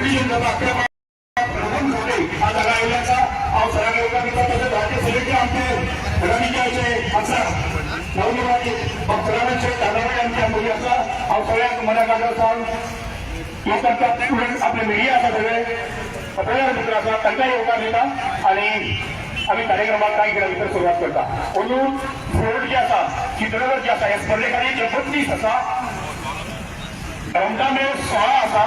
Competition जाता. रोहन खवटे आज हांगा आयिल्ले आसा. हांव सराक येवकार दिता. तशेंच राज्यसभेचे आमचे रवीचे आसा, नवनिर्वाचित डॉक्टरांचे तानावडे आमच्या मदीं आसा. हांव सगळ्यांक मना काडलो सावन येवकार. आपले मिडिया आसा, सगळे पत्रकार मित्र आसा, तांकां येवकार दिता आनी आमी कार्यक्रमाक कांय खिणा भितर सुरवात करता. अंदू फ्लोट जे आसा, चित्ररथ जे आसा, ह्या स्पर्धे खातीर जे 32 आसा, रमदामेळ 16 आसा,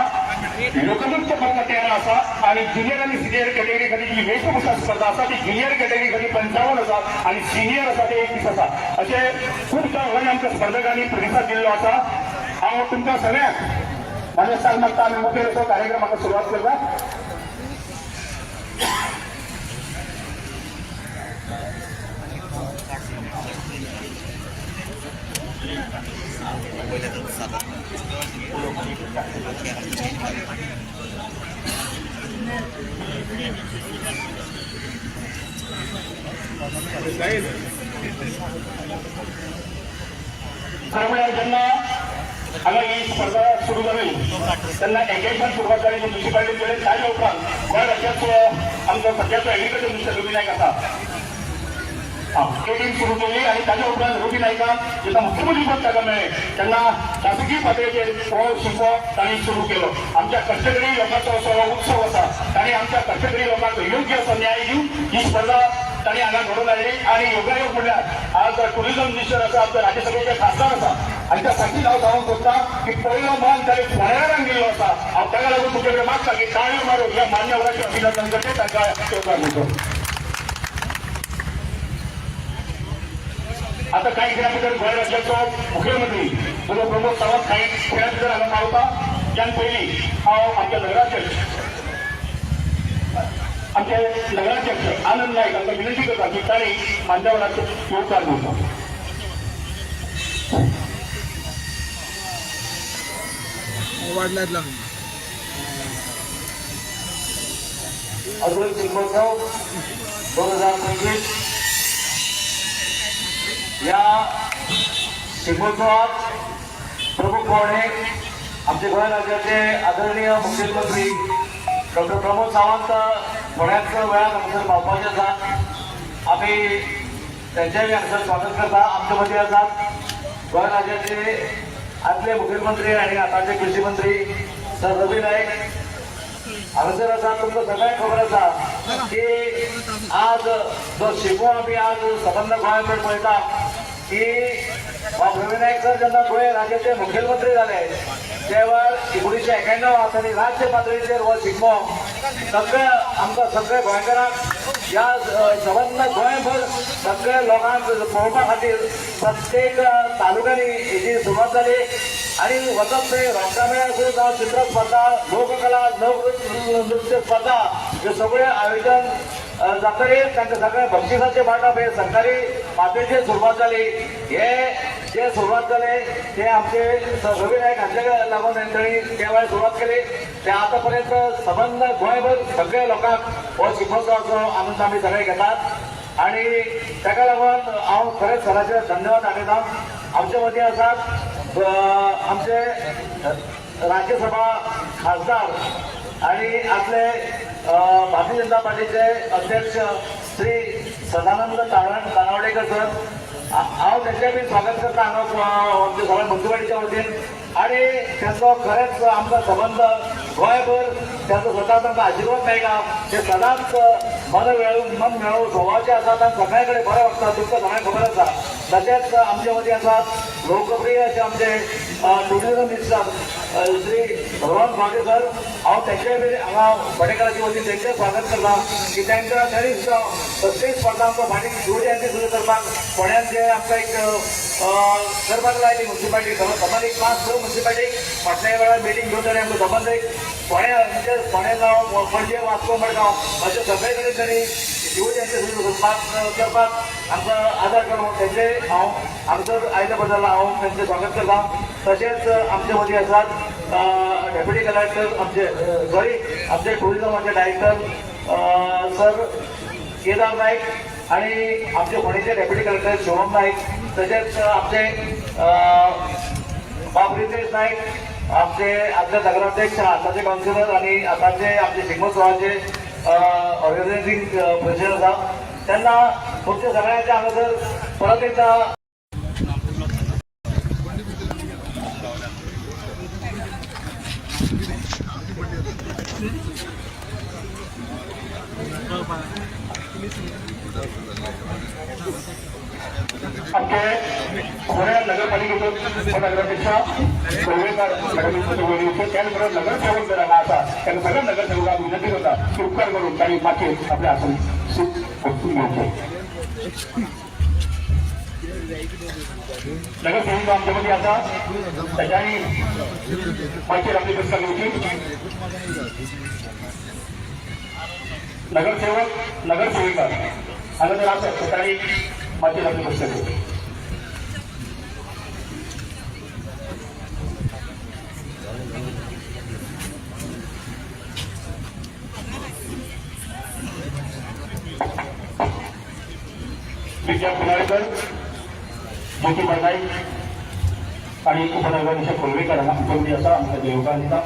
लोकनृत्य फक्त 13 आसा आणि ज्युनियर आणि सिनियर कॅटेगरी खातीर जी वेशभूषा स्पर्धा आसा, ती ज्युनियर कॅटेगरी खातीर 55 आसा आणि सिनियर आसा ते 21 आसा. अशे खूबशा व्हड आमच्या स्पर्धकांनी प्रतिसाद दिल्लो आसा. हांव तुमकां सगळ्यांक म्हाज्या सांग मागता. आमी मुखेल असो कार्यक्रमाक सुरवात करता. खरं म्हळ्यार जेन्ना हांगा ही स्पर्धा सुरू जाली तेन्ना एंगेजमेंट सुरवात जाली म्युनिसिपालिटी कडेन. ताज्या उपरांत गोंय राज्याचो आमचो सद्याचो एग्रीकल्चर मिनिस्टर रवी नायक आसा, ट्रेनिंग सुरू केली आणि ताज्या उपरांत रवी नायकान जेन्ना मुख्यमंत्री पद ताका मेळ्ळें तेन्ना शासकीय पातळेचेर हो शिगमो तांणी सुरू केलो. आमच्या कश्टकरी लोकांचो असो हो उत्सव आसा. तांणी आमच्या कश्टकरी लोकांक योग्य असो न्याय दिवन ही स्पर्धा तांणी हांगा घडोवन हाडली. आणि योगायोग म्हणल्यार आज टुरिझम मिनिस्टर आसा, आमच्या राज्यसभेचे खासदार आसा आनी त्या साक्षीन हांव सांगूंक सोदता की पयलो मान ताणें फोंडेकारांक दिल्लो आसा. हांव ताका लागून तुमचे कडेन मागता की टाळयो मारून ह्या मान्यवराचें अभिनंदन करचें, तांकां येवकार दिवचो. आता काही खिणा भितर गोंय राज्याचो मुख्यमंत्री डॉक्टर प्रमोद सावंत काही खिणा भितर हांगा पावता. त्यान पयलीं हांव आमचे नगराध्यक्ष आनंद नायक हांकां विनंती करता की तांणी मान्यवरांचो येवकार दिवचो. वाढला. अजून शिगमोत्सव 2025 या शिगमोत्सवात प्रमुख पाहुणे आमचे गोंय राज्याचे आदरणीय मुख्यमंत्री डॉक्टर प्रमोद सावंत थोड्याच वेळात हांगासर पावपाचे आसात. आमी त्यांचेय हांगासर स्वागत करता. आमचे मदीं आसात गोंय राज्याचे आदले मुखेलमंत्री आनी आतांचे कृषी मंत्री सर रवी नायक हांगासर आसा. तुमकां सगळ्यांक खबर आसा की आज जो शिगमो आमी आज सबंद गोंयभर पळयता की बाब रवी नायक सर जेन्ना गोंय राज्याचे मुखेलमंत्री जाले त्या वेळार 1991 आनी राज्य पातळीचेर हो शिगमो सगळ्या आमकां सगळ्या गोंयकारांक ह्या सबंद गोंयभर सगळ्या लोकांक पळोवपा खातीर प्रत्येक तालुक्यांनी हेजी सुरवात जाली आणि वचत थंय रोमटामेळ आसूं जावं चित्र स्पर्धा, लोककला, लोकनृत्य स्पर्धा ह्यो सगळें आयोजन जातकीर तांकां सगळें बक्षिसाचें वांटप हे सरकारी पातळीचेर सुरवात जाली. हे जे सुरवात जाले ते आमचे रवी नायक हांचे लागून तांणी त्या वेळार सुरवात केली. ते आतां पर्यंत सबंद गोंयभर सगळ्या लोकांक हो शिगमोत्सवाचो आनंद आमी सगळे घेतात आणि ताका लागून हांव खरेंच सराचे धन्यवाद दाखयता. आमचे मदीं आसात आमचे राज्यसभा खासदार आणि आपले भारतीय जनता पार्टीचे अध्यक्ष श्री सदानंद तानावडेकर सर. हांव तांचें बी स्वागत करता हांगा आमच्या सगळ्या म्युनिसिपालिटीच्या वतीन आणि तांचो खरेंच आमकां संबंद गोंयभर तांचो सदांच आमकां आशिर्वाद मेळटा. ते सदांच मन मेळून मन मेळोवन स्वभावाचे आसात आनी सगळ्या कडेन बरें वता, तुमकां सगळ्यांक खबर आसा. तशेंच आमचे मदीं आसात लोकप्रिय अशे आमचे tourism minister Shri Rohan Khaunte sir. हांव तांचेय बी हांगा भाटेकाराचे वतीन तांचें स्वागत करता की तांकां तांणी सुद्दां कसलीच स्पर्धा आमकां फाटीं शिवजयंती सुद्दां करपाक फोंड्यान जे आमकां एक करपाक लायली म्युनिसिपालिटी सबंद एक 5-6 म्युनिसिपालिटी फाटल्या वेळार मिटींग घेवन तांणी आमकां सबंद एक फोंड्या म्हणजे फोंडें जावं, पणजे, वास्को, मडगांव अशे सगळे कडेन तांणी शिवजयंती सुद्दां करपाक आमकां आदार केलो. तेंचे हांव हांगासर आयल्या बद्दल हांव तांचें स्वागत करता. तशेंच आमचे मदीं आसात डेप्युटी कलेक्टर आमचे, सॉरी, आमचे टुरिझमाचे डायरेक्टर सर केदार नाईक आणि आमचे फोंडेचे डेप्युटी कलेक्टर शिवम नाईक, तशेंच आमचे बाब रितेश नाईक. आमचे आदले नगराध्यक्ष, आतांचे कावन्सिलर आणि आतांचे आमचे शिगमोत्सवाचे ऑर्गनायझिंग प्रेसिडेंट आसा, त्यांना तुमच्या सगळ्यांच्या हांगासर परत एकदा. आमचे खोऱ्या नगरपालिकेचो उपनगराध्यक्ष कोळवेकर मॅडम होते. त्याचबरोबर नगरसेवक जर हांगा आसा, त्यांना सगळ्या नगरसेवकांक विनंती करता की उपकार करून तांणी माचयेर आपलें आसन सीट वचून घेवचें. नगरसेवक आमच्या मदीं आसा, तांच्यांनी माचयेर आपली बसका घेवची. नगरसेवक, नगरसेविका हांगा जर आसत तर तांणी माचयेर आपली बसका घेवची. विद्या पुनाळेकर, ज्योतिबा नाईक आणि उपनगराध्यक्ष कोलवेकर हांगा उपलब्धी आसा, आमकां येवकार दिता.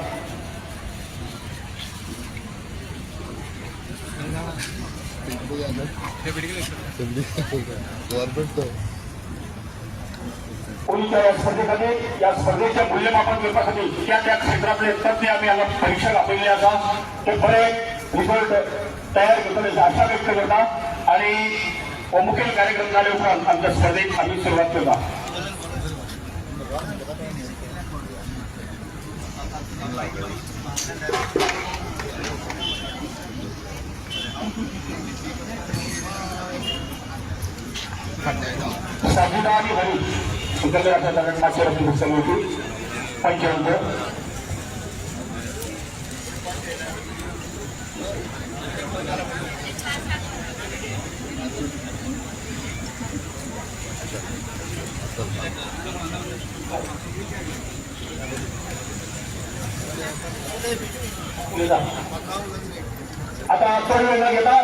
पोलीसच्या या स्पर्धेखातीर, या स्पर्धेचे मूल्यमापन करपा खातीर त्या त्या क्षेत्रांतले तज्ञ आमी हांगा परीक्षक आपयल्ले आसा. ते बरे रिझल्ट तयार करतले अशी आशा व्यक्त करता आणि हो मुखेल कार्यक्रम जाले उपरांत आमच्या स्पर्धेक आमी सुरवात करता. साजिदा आणि हरी एकंदर अशा तारण मागच्या आपली नुकसान होती पंचावन्न. आता चड वेळ न घेता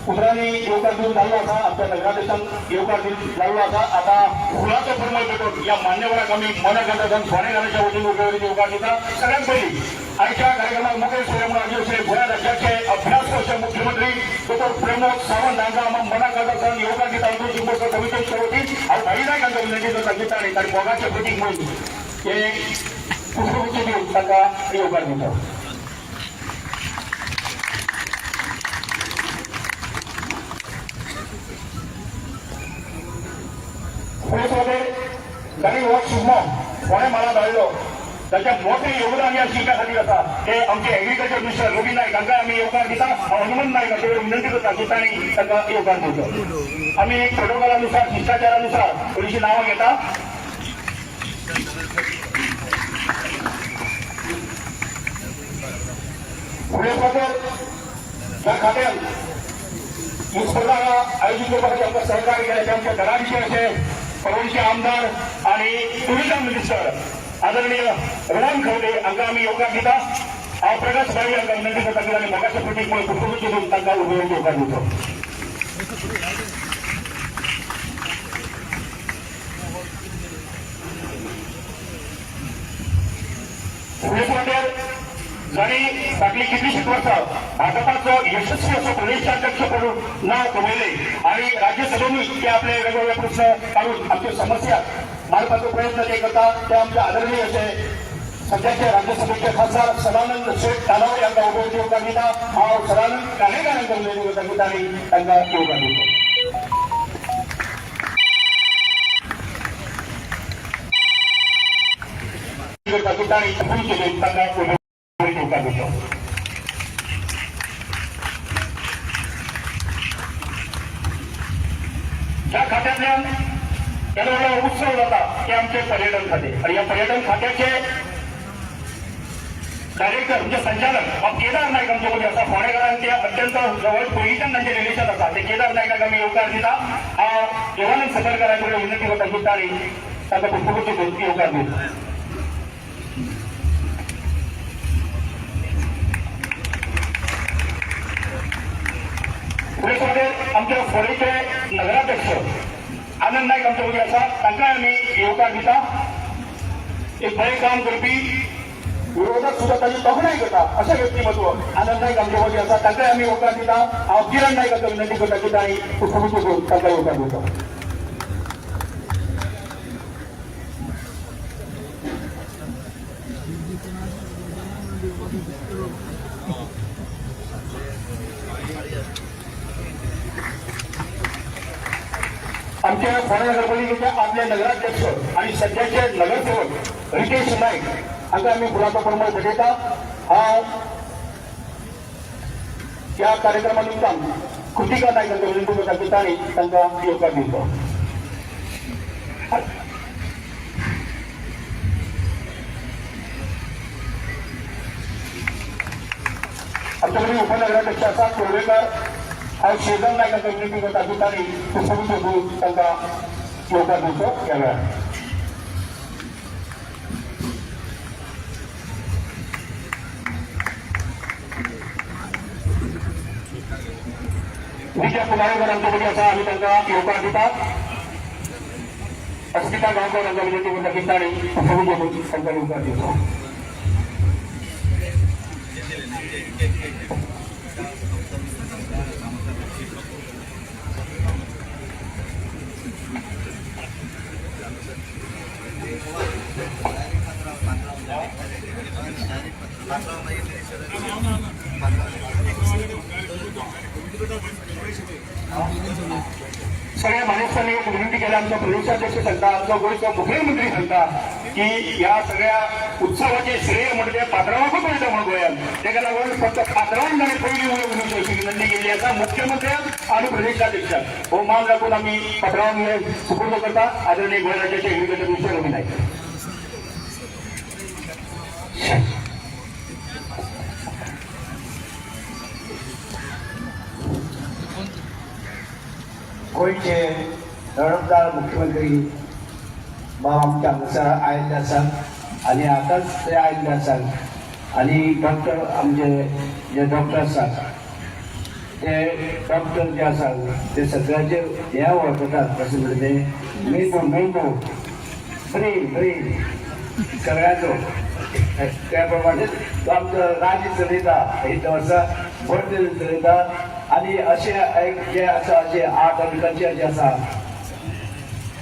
उतरांनी येवकार दिवन जाल्लो आसा. आमच्या नगराध्यक्षान येवकार दिवन जाल्लो आसा. आता फुलाचो परमळ पेटोवन या मान्यवराक आमी मना फोंडेकाराच्या वतीन उमेदवारी येवकार दिता. सगळ्यात पयलीं आयच्या कार्यक्रमाक मुखेल सोयरे म्हणून हाजीर गोंय राज्याचे अभ्यास मुख्यमंत्री डॉक्टर प्रमोद सावंत हांकां आमी मना काळजांतल्यान येवकार दिता अंदू शिगमोत्सव समितीच्या वतीन. हांव भाई नायक हांकां विनंती करता की तांणी तांणी मोगाचें प्रतीक म्हणून हे पुष्पगुच्छ दिवन तांकां येवकार दिता. पुलिसमध्ये तांणी हो शिगमो फोंडें म्हालांत हाडलो, ताचें मोठें योगदान ह्या शिगम्या खातीर आसा. ते आमचे एग्रीकल्चर मिनिस्टर रवी नायक हांकां आमी येवकार दिता. हांव हनुमंत नायक हांचे कडेन विनंती करता की तांणी तांकां येवकार दिवचो. आमी प्रोटोकॉलानुसार, शिश्टाचारानुसार थोडीशीं नांवां घेता. फुडें फातर ह्या खात्यान ही स्पर्धा आयोजित करपाक आमकां सहकार्य केलें ते आमच्या धरांचे अशे पर्वरीचे आमदार आणि टुरिझम मिनिस्टर आदरणीय रोहन खवटे हांकां आमी येवकार दिता. हांव प्रकाश भाई हांकां विनंती करता की तांणी मोगाचें प्रतीक म्हणून पुष्पगुच्छ दिवन तांकां उमेदवारी येवकार दिवचो. फुडें फातर जांणी फाटलीं कितलींशींच वर्सां भाजपाचो यशस्वी असो प्रदेशाध्यक्ष म्हणून नांव कमयलें आणि राज्यसभेनूय ते आपले वेगवेगळे प्रश्न काडून आमच्यो समस्या मांडपाचो प्रयत्न ते करता, ते आमचे आदरणीय अशे सध्याचे राज्यसभेचे खासदार सदानंद शेठ तानावडे हांकां उबो येवकार दिता. हांव सदानंद काणेकार हांकां विनंती करता की तांणी तांकां येवकार दिवचो. करता की तांणी तांकां उबो येवकार दिवचो. ज्या खात्यांतल्यान येदो व्हडलो उत्सव जाता ते आमचे पर्यटन खाते आणि ह्या पर्यटन खात्याचे डायरेक्टर म्हणजे संचालक बाब केदार नायक आमचे मदीं आसा. फोंडेकारांक ते अत्यंत जवळ, पयलींच्यान तांचे रिलेशन आसा. ते केदार नायकाक आमी येवकार दिता. हांव देवानंद सतरकारांचे कडेन विनंती करता की तांणी तांकां पुष्पगुच्छ दिवन येवकार दिवचो. फुडें सुमारे आमच्या फोंडेचे नगराध्यक्ष आनंद नायक आमच्या मदीं आसा, तांकांय आमी येवकार दिता. एक बरें काम करपी विरोधक सुद्धा ताची तोखणाय करता अशें व्यक्तिमत्व आनंद नायक आमचे मदीं आसा. तांकांय आमी येवकार दिता. हांव किरण नायक हांकां विनंती करता की तांणी पुष्पगुच्छ घेवन तांकां येवकार दिवचो. आमच्या फोंडें नगरपालिकेचे आदले नगराध्यक्ष आणि सध्याचे नगरसेवक रितेश नाईक हांकां आमी फुलाचो परमळ भेटयता. हांव ह्या कार्यक्रमा निमतान कृतिका नायक हांकां विनंती करता की तांणी तांकां येवकार दिवचो. आमच्या कडेन उपनगराध्यक्ष आसा कोलवेकर. हांव शेजन नायक हांकां विनंती करता की तांणी पुष्पगुच्छ घेवन तांकां येवकार दिवचो ह्या वेळार. विजय कुमारेकर आमचे मदीं आसा, आमी तांकां येवकार दितात. अस्मिता गांवकर हांकां विनंती करता की तांणी पुष्पगुच्छ घेवन तांकां येवकार दिवचो. सगळ्या माणसांनी एक विनंती केली. आमचा प्रदेशाध्यक्ष सांगता, आमचा गोंयचो मुखेलमंत्री सांगता की ह्या सगळ्या उत्सवाचे श्रेय म्हणजे पात्रांवाकूच वयता म्हणून गोंयांत. ताका लागून फक्त पात्रांवान ताणें पयलीं उलोवची अशी विनंती केल्ली आसा मुख्यमंत्र्यांक आनी प्रदेशाध्यक्षांक. हो मान राखून आमी पात्रांवांक सुपूर्द करता. आदरणीय गोंय राज्याचे एग्रीकल्चर मिनिस्टर रवी नायक. गोंयचे दळपदार मुख्यमंत्री बाब आमच्या हांगासर आयिल्ले आसात आनी आतांच ते आयिल्ले आसात. आनी डॉक्टर, आमचे जे डॉक्टर आसात, ते डॉक्टर जे आसात ते सगळ्याचे हे वळखतात. कशें म्हणटा ते मेंदू मेंदू ब्रेन ब्रेन सगळ्यांचो. त्या प्रमाणे तो आमचो राज्य चलयता, ही वर्सां बरें तरेन चलयता. आनी अशें एक जे आसा, अशें आर्ट आनी कल्चर जे आसा,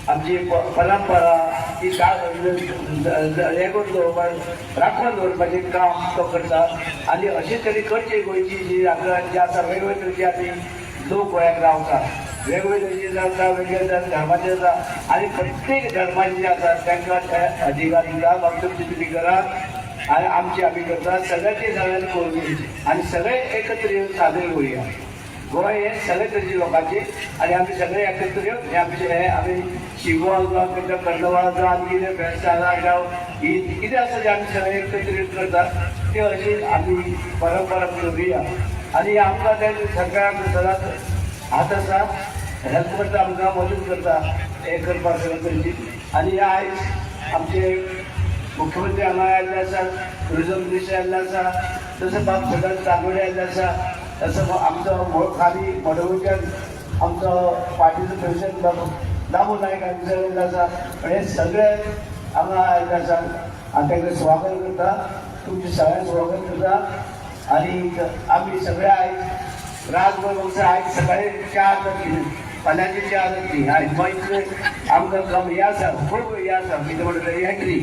आमची परंपरा ती हें करून दवरपाक, राखून दवरपाचें काम तो करता. आनी अशे तरेन करची गोंयची जी हांगा जी आसा, वेगवेगळे तरेची आमी लोक गोंयांत रावता, वेगवेगळे तरेचे आसा, वेगवेगळे धर्माचे आसा. आनी प्रत्येक धर्माचे जे आसा तांकां ते अधिकार दिता, बाबा तुमची तुमी करात आनी आमची आमी करता. सगळ्यांची सगळ्यांनी करूं आनी सगळे एकत्र येवन सादर करुया. गोंय हे सगळे तरेचे लोकांचे आनी आमी सगळे एकत्र येवन हे आमचे हे आमी शिगमो जावं, कितें कार्नवाल जावं, आनी कितें फेस्तां जावं, ही कितें आसा जें आमी सगळे एकत्र येवन करतात, ते अशी आमी परंपरा दवरुया. आनी आमकां ते सरकाराक सदांच हात आसा, हेल्प करता, आमकां मदत करता हें करपाक सगळे तरेची. आनी हे आयज आमचे मुख्यमंत्री हांगा आयिल्ले आसात, टुरिजम मिनिस्टर आयिल्ले आसा, तसो बाब सदांच चांदोडे आयिल्ले आसा, तसो आमचो खाली मडगांवच्यान आमचो पार्टीचो प्रेसिडेंट बाब दामू नायक हांगसर आयिल्लो आसा. हे सगळे हांगा आयिल्ले आसात आनी तांकां स्वागत करता, तुमचें सगळ्यांक स्वागत करता. आनी आमी सगळे आयज रातभर हांगसर, आयज सकाळी 4 जातली, फाल्यांची 4 जातली आयज. मागीर इतलें आमकां कम हें आसा, खूब हें आसा, कितें म्हणटा एंट्री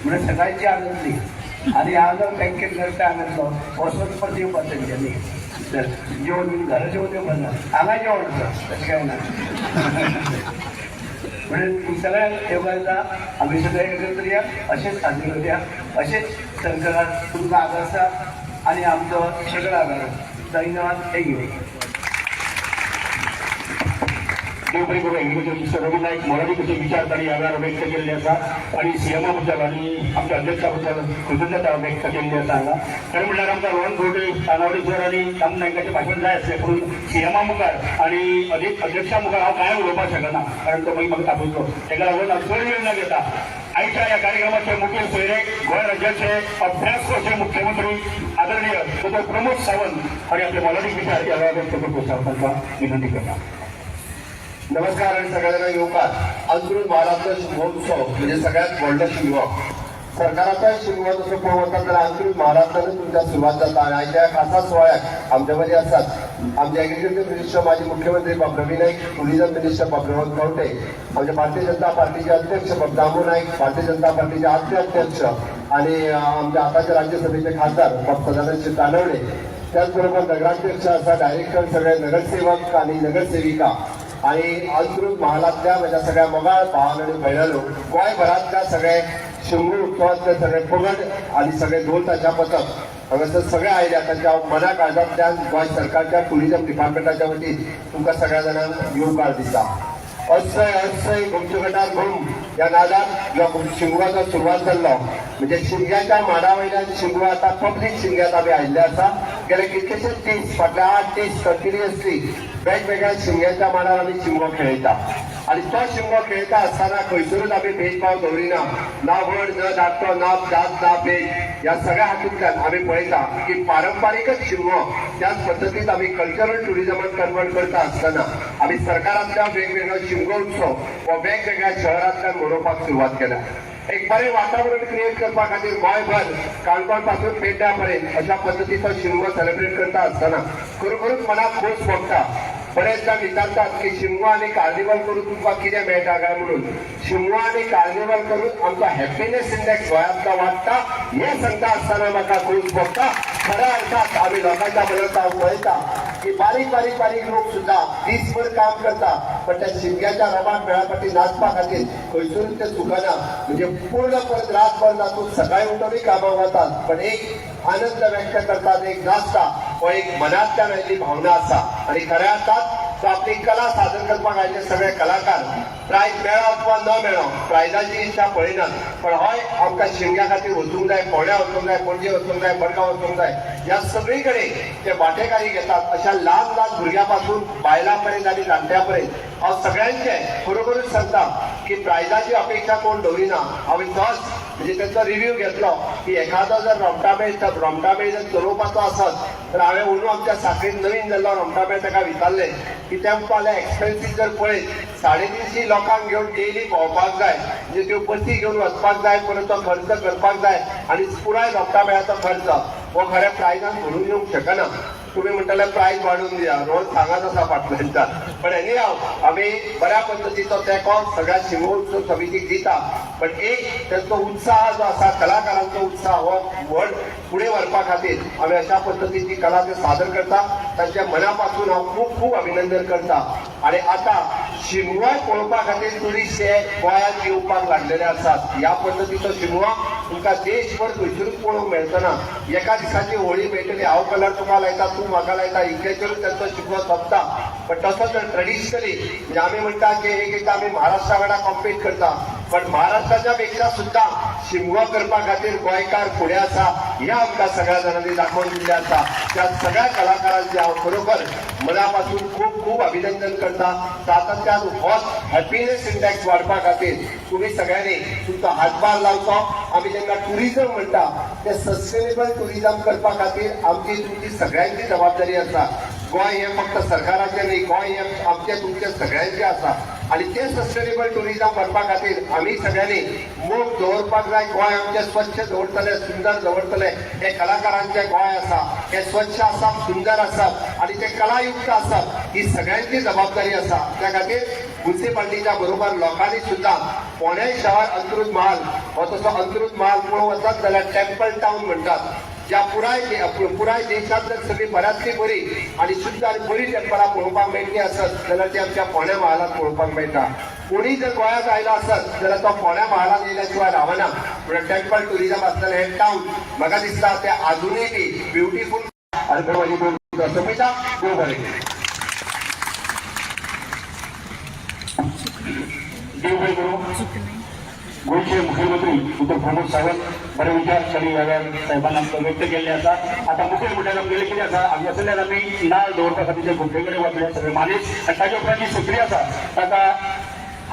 म्हणल्यार सकाळी 4 जातली. आनी हांगा बँकेत करता, हांगा वचून परत येवपाक तेंच्यांनी जेवण बीन घरा जेवण येवपाक ना, हांगा जेवण आसा, तशें कांय ना. म्हणून सगळ्यांक येवकार दिता. आमी सगळे एकत्र या, अशेंच साजरे करुया, अशेंच सरकारान तुमकां आदार आसा आनी आमचो सगळो आदार आसा. धन्यवाद, thank you. देव बरें करूं एग्रीकल्चर मिनिस्टर रवी नायक. मोलादीक अशे विचार तांणी ह्या वेळार व्यक्त केल्ले आसा आनी सीएमा बद्दल आनी आमच्या अध्यक्षा बद्दल कृतज्ञता व्यक्त केल्ली आसा हांगा. खरें म्हणल्यार आमकां रोहन खंवटे, तानावडे सर आनी दामू नायकाचें भाशण जाय आसलें, पूण सीएमा मुखार आनी अध्यक्षा मुखार हांव कांय उलोवपाक शकना, कारण तो मागीर म्हाका तापयतलो. ताका लागून हांव चड वेळ न घेता आयच्या ह्या कार्यक्रमाचे मुखेल सोयरे, गोंय राज्याचे अभ्यासक्रचे मुख्यमंत्री आदरणीय डॉक्टर प्रमोद सावंत हांणी आपले मोलादीक विचार ह्या वेळार व्यक्त करचे हांव तांकां विनंती करता. नमस्कार आणि सगळ्यांना येवकार. अंत्रुज महाराष्ट्र शिमगोत्सव म्हणजे सगळ्यात व्हडलो शिगमो. सरकाराच्या शिमगो जसो पळोवंक वता जाल्यार अंत्रुज म्हालांतल्यानूच तुमच्या सुरवात जाता. आनी आयच्या खासा सुवाळ्याक आमच्या मदीं आसात आमचे एग्रीकल्चर मिनिस्टर, माजी मुख्यमंत्री बाब रवी नाईक, टुरिझम मिनिस्टर बाब प्रमोद खंवटे, आमच्या भारतीय जनता पार्टीचे अध्यक्ष बाब दामू नाईक, भारतीय जनता पार्टीचे आदले अध्यक्ष आणि आमच्या आताचे राज्यसभेचे खासदार बाब सदानंद तानवडे, त्याचबरोबर नगराध्यक्ष असा, डायरेक्टर, सगळे नगरसेवक आणि नगरसेविका आणि अंत्रुज महालातल्या माझ्या सगळ्या मोगाळ भावान आणि भयणांनो, गोंयभरांतल्या सगळे शिमगो उत्सवातले सगळे पगड आणि सगळे ढोल ताशा पथक हांगासर सगळे आयल्या, तांच्या हांव मना काळजांतल्यान गोंय सरकारच्या टुरिझम डिपार्टमेंटाच्या वतीन तुमकां सगळ्या जाणांक येवकार दिता. अस्सय अस्सय घुमचे गटार घुम या नादात जो शिमग्याचो सुरवात जाल्लो, म्हणजे शिमग्याच्या माडा वयल्यान शिमगो आतां पब्लीक शिमग्यात आमी आयिल्ले आसा. गेले कितलेशेच दीस, फाटले 8 दीस कंटिन्युअसली वेगवेगळ्या शिमग्याच्या माडार आमी शिमगो खेळयता आनी तो शिमगो खेळटा आसतना खंयसरूच आमी भेदभाव दवरिना, ना व्हड न धाकटो, ना जात ना भेद. ह्या सगळ्या हातूंतल्यान आमी पळयता की पारंपारीकच शिमगो त्याच पद्दतीत आमी कल्चरल टुरिझमान कन्वर्ट करता आसतना आमी सरकारांतल्या वेगवेगळो शिमगो उत्सव हो वेगवेगळ्या शहरांतल्यान मनोवपाक सुरवात केल्या. एक बरें वातावरण क्रिएट करपा खातीर गोंयभर काणकोण पासून पेडण्या पर्यंत अशा पद्दतीचो शिमगो सेलिब्रेट करता आसतना खरोखरूच मनाक खोस भोगता. बरेच जाण विचारतात की शिमगो आनी कार्निवल करून तुमकां कितें मेळटा काय म्हणून. शिमगो आनी कार्निवल करून आमचो हॅपिनेस इंडेक्स गोंयांतलो वाडटा हें सांगता आसतना म्हाका खोस भोगता. खऱ्या अर्थात आमी लोकांच्या मनात हांव पळयता की बारीक बारीक बारीक लोक सुद्धा दीसभर काम करता, पण त्या शिमग्याच्या रोमाक मेळा फाटी नाचपा खातीर खंयसरूच ते चुकना. म्हणजे पूर्ण परत रातभर नाचून सकाळी उठूनय कामाक वतात, पण एक आनंद व्यक्त करतात, एक नाचता, हो एक मनांतल्यान आयिल्ली भावना आसा. आनी खऱ्या अर्थात तो आपली कला सादर करपाक आयिल्ले सगळे कलाकार प्रायज मेळो अथवा न मेळो, प्रायजाची इच्छा पळयनात, पण हय आमकां शिमग्या खातीर वचूंक जाय, फोंड्या वचूंक जाय, पणजे वचूंक जाय, मडगांव वचूंक जाय, ह्या सगळी कडेन ते वांटेकारी घेतात. अशा ल्हान ल्हान भुरग्यां पासून बायलां पर्यंत आनी जाणट्या पर्यंत हांव सगळ्यांचे खरोखरूच सांगता की प्रायजाची अपेक्षा कोण दवरिना. हांवें तोच म्हणजे तांचो रिव्ह्यू घेतलो की एखादो जर रोमटामेळ, रोमटामेळ जर चलोवपाचो आसत तर हांवें अंदू आमच्या साखळीत नवीन जाल्लो रोमटामेळ ताका विचारलें की ते म्हणपाक एक्सपेन्सीस जर पळयत, 350 लोकांक घेवन डेली भोंवपाक जाय, म्हणजे त्यो बसी घेवन वचपाक जाय, परत तो खर्च करपाक जाय आनी पुराय रोमटामेळाचो खर्च हो खऱ्या प्रायजान भरून येवंक शकना. तुम्ही म्हणटाले प्रायज वाडून दिया, रोज सांगत आसा फाटल्यानच्यान. पण एनी हाव, आमी बऱ्या पद्दतीचो तेंको सगळ्या शिमगोत्सव समितीक दिता, पण एक तांचो उत्साह जो आसा, कलाकारांचो उत्साह हो व्हड फुडें व्हरपा खातीर आमी अशा पद्दतीची कला ते सादर करता. तांच्या मना पासून हांव खूब खूब अभिनंदन करता. आणि आता शिमगोय पळोवपा खातीर टुरिस्ट हे गोंयांत येवपाक लागलेले आसात. ह्या पद्दतीचो शिमगो तुमकां देशभर खंयसरूच पळोवंक मेळचना. एका दिसाची होळी मेळटली, हांव कलर तुका लायता, तूं म्हाका लायता, इतल्याचेरूच तांचो शिमगो सोंपता. पण तसो जर ट्रेडिशनली म्हणजे आमी म्हणटा की एक एकदां आमी महाराष्ट्रा वांगडा कॉम्पीट करता, पण महाराष्ट्राच्या पेक्षा सुद्धा शिमगो करपा खातीर गोंयकार फुडें आसा हें आमकां सगळ्या जाणांनी दाखोवन दिल्लें आसा. त्या सगळ्या कलाकारांचे हांव खरोखर मनापासून खूब खूब अभिनंदन करता. सातत्यान होच हॅपिनेस इंडेक्स वाडपा खातीर तुमी सगळ्यांनी तुमचो हातभार लावचो. आमी जेन्ना टुरिझम म्हणटा, ते सस्टेनेबल टुरिझम करपा खातीर आमची तुमची सगळ्यांची जबाबदारी आसा. गोंय हें फक्त सरकाराचें न्ही, गोंय हें आमचें तुमचें सगळ्यांचें आसा आनी तें सस्टेनेबल टुरिझम करपा खातीर आमी सगळ्यांनी मोग दवरपाक जाय. गोंय आमचें स्वच्छ दवरतले, सुंदर दवरतले, हे कलाकारांचें गोंय आसा. हें स्वच्छ आसप, सुंदर आसप आनी तें कलायुक्त आसप ही सगळ्यांची जबाबदारी आसा. त्या खातीर मुन्सिपाल्टीच्या बरोबर लोकांनी सुद्दां फोंडें शहर, अंत्रुज महाल हो तसो अंत्रुज महाल पळोवंक वचत जाल्यार टेम्पल टावन म्हणटात, ज्या पुराय पुराय देशांत जर सगळी बऱ्यांतली बरी आनी शुद्ध आनी बरी टेम्पलां पळोवपाक मेळटली आसत जाल्यार ती आमच्या फोंड्या महालांत पळोवपाक मेळटा. कोणी जर गोंयांत आयलो आसत जाल्यार तो फोंड्या महालांत येयल्या शिवाय रावना. म्हणल्यार टेम्पल टुरिझम आसतलें हें टावन म्हाका दिसता तें आजुनूय बी ब्युटिफूल. आनी म्हजी दोन सोंपयता. देव बरें करूं. देव बरें करूं. गोंयचे मुख्यमंत्री डॉक्टर प्रमोद सावंत बरे विचार तांणी ह्या वेळार साहेबान आमकां व्यक्त केल्ले आसा. आतां मुखेल म्हणल्यार आमगेलें कितें आसा, हांगासरल्यान आमी नाल्ल दवरपा खातीर जे घुमटे कडेन वतले सगळे मानेस्त आनी ताच्या उपरांत जी सत्री आसा ताका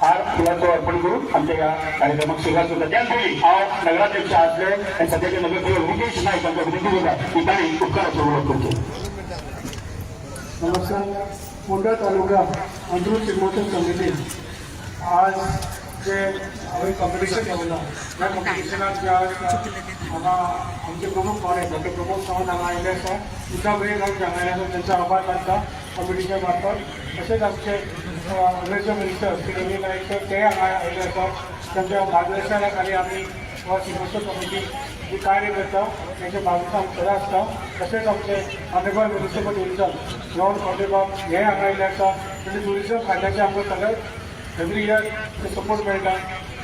हार फुलाचो अर्पण करून आमच्या ह्या कार्यक्रमाक सुरवात करता. त्याच पयलीं हांव नगराध्यक्ष आसले आनी सद्याचे नगरसेवक रुपेश नायक हांकां विनंती करता की तांणी उपकाराचो उलोवप करचें. नमस्कार. फोंडा तालुका अंत्रुज शिगमोत्सव समिती आज जे हांवें कॉम्पिटिशन दवरलां, ह्या कॉम्पिटिशनाक जे हांगा आमचे प्रमुख पावणे डॉक्टर प्रमोद सावंत हांगा आयिल्ले आसा. तुमचा वेळ घालून हांगा आयिल्ले आसा, तांचो आभार मानता कॉम्पिटिशन मार्फत. तशेंच आमचे agriculture minister Shri Ravi Naik sir, ते हांगा आयिल्ले आसा. तांच्या मार्गदर्शना खाली आमी हो शिगमोत्सव कमिटी जी कार्य करता, तांचे मार्गदर्शन आमकां सदां आसता. तशेंच आमचे honourable minister for tourism Rohan Khaunte बाब हे हांगा आयिल्ले आसा. म्हणजे ट्युरिजम खात्याचे आमकां सगळें एवरी इयर ते सपोर्ट मेळटा.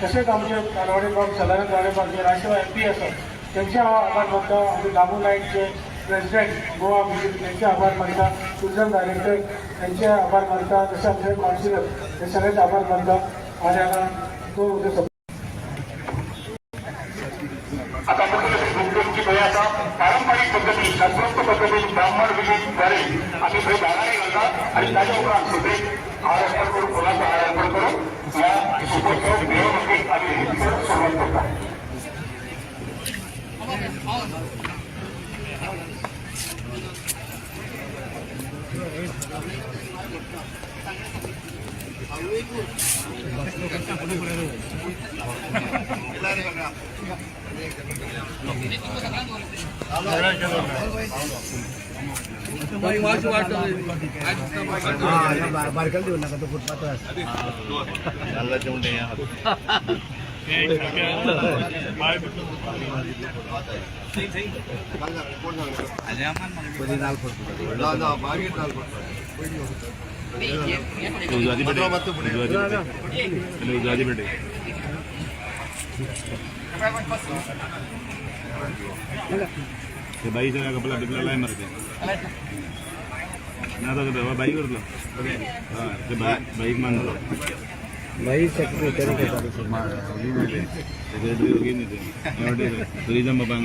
तशेंच आमचे कारवाडे बाब, सदानंद तावडे बाब जे राज्यसभा एमपी आसात, त्यांचे हांव आभार मानता. आमचे दामू नायक जे प्रेसिडेंट गोवा बीजेपी, त्यांचे आभार मानता. टुरिझम डायरेक्टर त्यांचे आभार मानता. तशें आमचे कावन्सिलर हे सगळ्यांचे आभार मानता आणि हांगा तो उद्या आता मुख्यमंत्री वेळ आता पारंपरिक पद्दती, शास्त्रोक्त पद्दतीन ब्राह्मण विधीद्वारे आम्ही थंय दाराने घालतात आणि त्याच्या उपरांत सगळे हार अर्पण करून, फुलांचा हार अर्पण करून या शिगमोत्सव मिरवणुकीक आम्ही रितसर सुरवात करतात. बारकायला देऊ नका, तो फुटपाथ. बाई कपला बिपला लाय मारते ना तो बाई करतलो. हा, ते बाई बाईक मानलो. बाई सेक्रेटरी. सेक्रेटरी ओगी न्ही ते टुरिझम बाबा.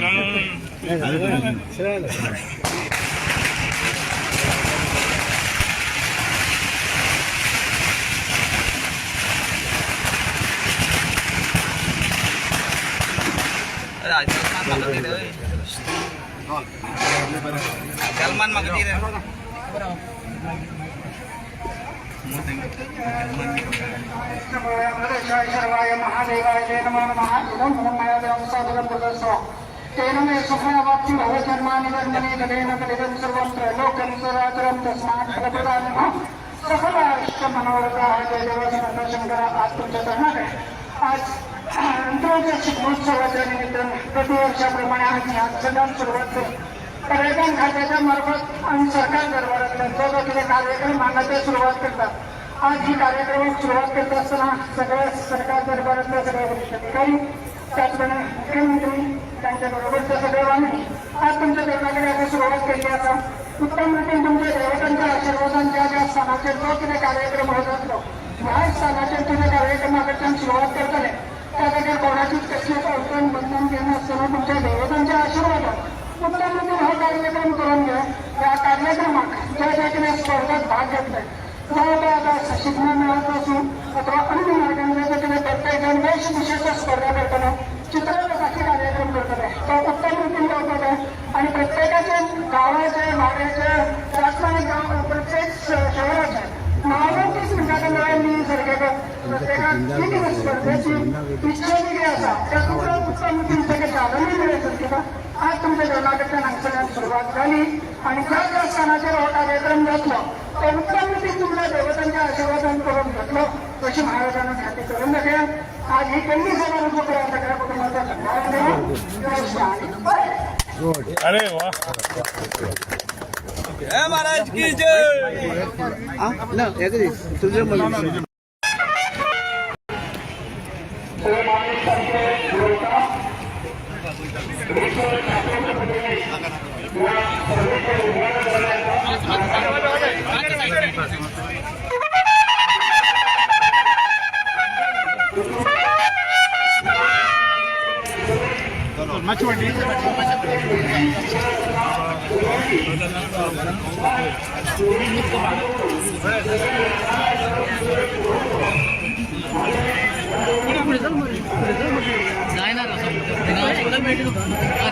शर्वाय महादेवाय ते नमो नमः. इदं ब्रह्मयादेवं सादरं प्रदर्शो तेन मे सुखमावाप्ति भवजन्मानि जन्मनि गतेन कलितं सर्वं त्रैलोक्यं सदाचरं तस्मात् फलप्रदानिनः सकलाश्च मनोरथाः. जय देव शंकर. आज तुमच्या चरणाकडे आज अंतराच्या शिगमोत्सवाच्या निमित्तानं प्रतिवर्षाप्रमाणे आज ह्या सगळ्यांना सुरुवात करू. पर्यटन खात्याच्या मार्फत आणि सरकार दरबारातल्या जो जो कितें कार्यक्रम हांगा ते सुरवात करतात. आज ही कार्यक्रमाक सुरवात करता आसतना सगळ्या सरकार दरबारातले सगळे वरिष्ठ अधिकारी, त्याचप्रमाणे मुख्यमंत्री, त्यांच्या बरोबरचे सगळे वांगडी, आज तुमच्या चरणाकडे आता सुरवात केली आसा. उत्तम रितीन तुमच्या देवतांच्या आशीर्वादान ज्या ज्या स्थानाचेर जो कितें कार्यक्रम होत जातलो, ह्या स्थानाचेर तुमच्या कार्यक्रमा कडच्यान सुरवात करतले. त्या खातीर कोणाचीच कसलीच अडचण बंधन घेनासतना तुमच्या देवतांच्या आशीर्वादान उत्तम रितीन हो कार्यक्रम करून घे. ह्या कार्यक्रमाक ज्या ज्या कितें स्पर्धात भाग घेतले, जावं ते आता शिगमो मेळत आसूं अथवा अन्य मार्गान जे कितें प्रत्येक जाण वेशभूषेचो स्पर्धा करतलो, चित्ररथाचे कार्यक्रम करतले, तो उत्तम रितीन जावपाक जाय. आणि प्रत्येकाचे गांवाचे, वाड्याचे, त्याचप्रमाणे गांव प्रत्येक शहराचे नावांचीच म्हणटा तेन्ना मी सारकें प्रत्येकाक जी कितें स्पर्धेची इच्छा जी कितें आसा, त्या तुमकां उत्तम रितीन ताका चालना मेळत कित्याक आज तुमच्या जेवणाकडच्यान हांगसरल्यान सुरवात जाली आणि ज्या ज्या स्थानाचेर हो कार्यक्रम जातलो, तो उत्तम रितीन तुमच्या देवतांच्या आशीर्वादान करून घेतलो अशी महाराजांना खात्री करून दाखया. आज ही केल्ली सभा रुजू करा. सगळ्या कुटुंबाचा सन्मान करा. अरे वा. महाराज की जय. ना तुझं सर्व मान्यवरांचे पुरवठा रितसर शास्त्रोक्त पद्धतीने या स्पर्धेचे उद्घाटन करण्याचा. जायना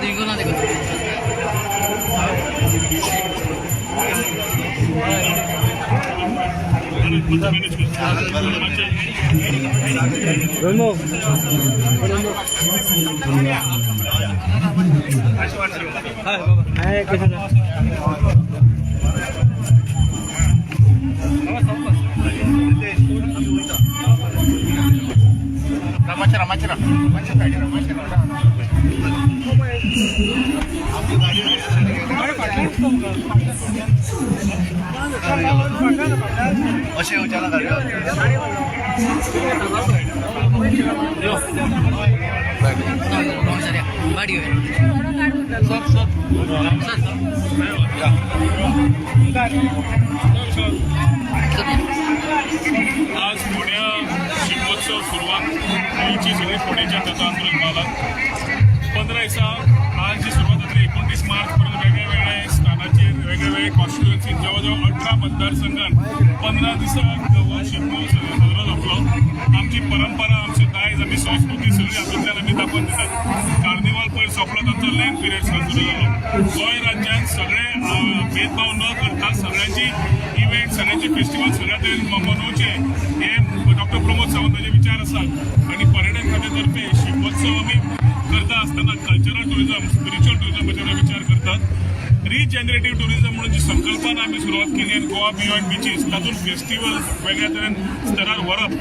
देखो ना, देखो. मॅनेज आज फोंड्या शिगमोत्सव सुरवात गोंयची सगळी फोंडेच्यान जाता अंत्रुज म्हालांत. 15 दिसा आज जी सुरवात जातली, 29 मार्च पर्यंत वेगळे वेगळे स्थानाचेर वेगळे वेगळे कॉन्स्टिट्युएन्सीन जवळ जवळ 18 मतदारसंघात 15 दिसांक हो शिगमो साजरो जातलो. आमची परंपरा, आमचे दायज, आमची संस्कृती सगळी हातूंतल्यान आमी दाखोवन दितात. कार्निवाल पयर सोंपलो, तांचो लेंत पिरियड सुरू जालो. गोंय राज्यांत सगळे भेदभाव न करता सगळ्यांची इव्हेंट, सगळ्यांचे फेस्टिवल सगळ्या तरेन मनोवचे हे डॉक्टर प्रमोद सावंताचे विचार आसात. आनी पर्यटन खात्या तर्फे शिगमोत्सव आमी करता आसतना कल्चरल टुरिझम, स्पिरिच्युअल टुरिझमाचेर विचार करतात. रिजनरेटीव टुरिझम म्हणून जी संकल्पना आमी सुरवात केली आनी गोवा बियॉन्ड बिचीस, तातूंत फेस्टिवल वेगळ्या तरेन स्तरार व्हरप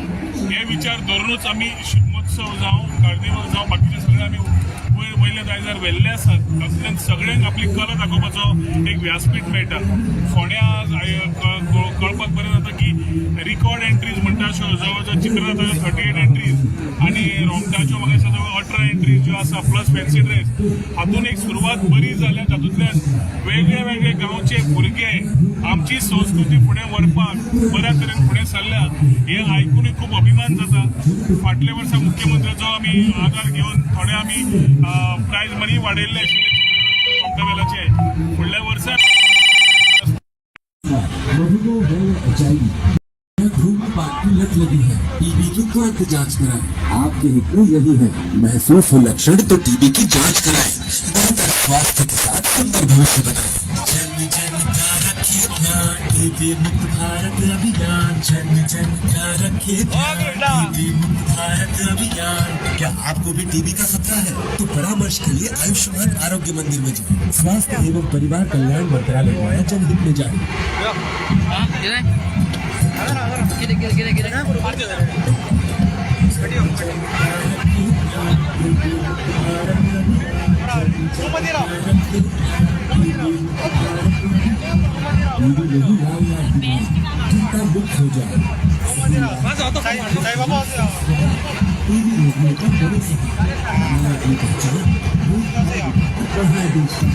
हे विचार धरुनूच आमी शिगमोत्सव जावं, कार्निवल जावं, बाकीचे सगळे आमी वयर वयल्या दायजार व्हेल्ले आसात. तातूंतल्यान सगळ्यांक आपली कला दाखोवपाचो एक व्यासपीठ मेळटा. फोंड्या आज कळपाक बरें जाता की रिकॉर्ड एंट्रीज म्हणटा अश्यो जवळ जवळ चित्ररथाच्यो 38 एंट्रीज आनी रोमटाच्यो म्हाका दिसता जवळ 18 एंट्रीज ज्यो आसा, प्लस फॅन्सी ड्रेस. हातून एक सुरवात बरी जाल्या. तातूंतल्यान वेगळे वेगळे गांवचे भुरगे आमची संस्कृती फुडें व्हरपाक बऱ्या तरेन फुडें सरल्या हें आयकुनूय खूब अभिमान जाता. फाटल्या वर्सा मुख्यमंत्र्याचो आमी आदार घेवन थोडे आमी प्रायज मनी वाडयल्ले आशिल्ले रोमटामेळाचे. फुडल्या वर्सा मधुमेह है या एचआईवी या धूम्रपान की लत लगी है, टीबी की तुरंत जांच कराएं। आपके हित में यही है। महसूस हो लक्षण तो टीबी की जांच कराएं। बेहतर स्वास्थ्य के साथ सुंदर भविष्य बनाएं। जन जन का रखे ध्यान, टीबी मुक्त भारत अभियान। जन जन का रखे ध्यान, टीबी मुक्त भारत अभियान। क्या आपको भी टीबी का खतरा है? तो परामर्श के लिए आयुष्मान आरोग्य मंदिर में जाएं। स्वास्थ्य एवं परिवार कल्याण मंत्रालय द्वारा जनहित में जारी। कितें कितें कितें कितें? टीबी नहीं लाल बीमारी, चिंता मुक्त हो जाए। टीबी रोगियों का बड़े सहारा, बनाए अपनी पहचान, बढ़ाए देश का।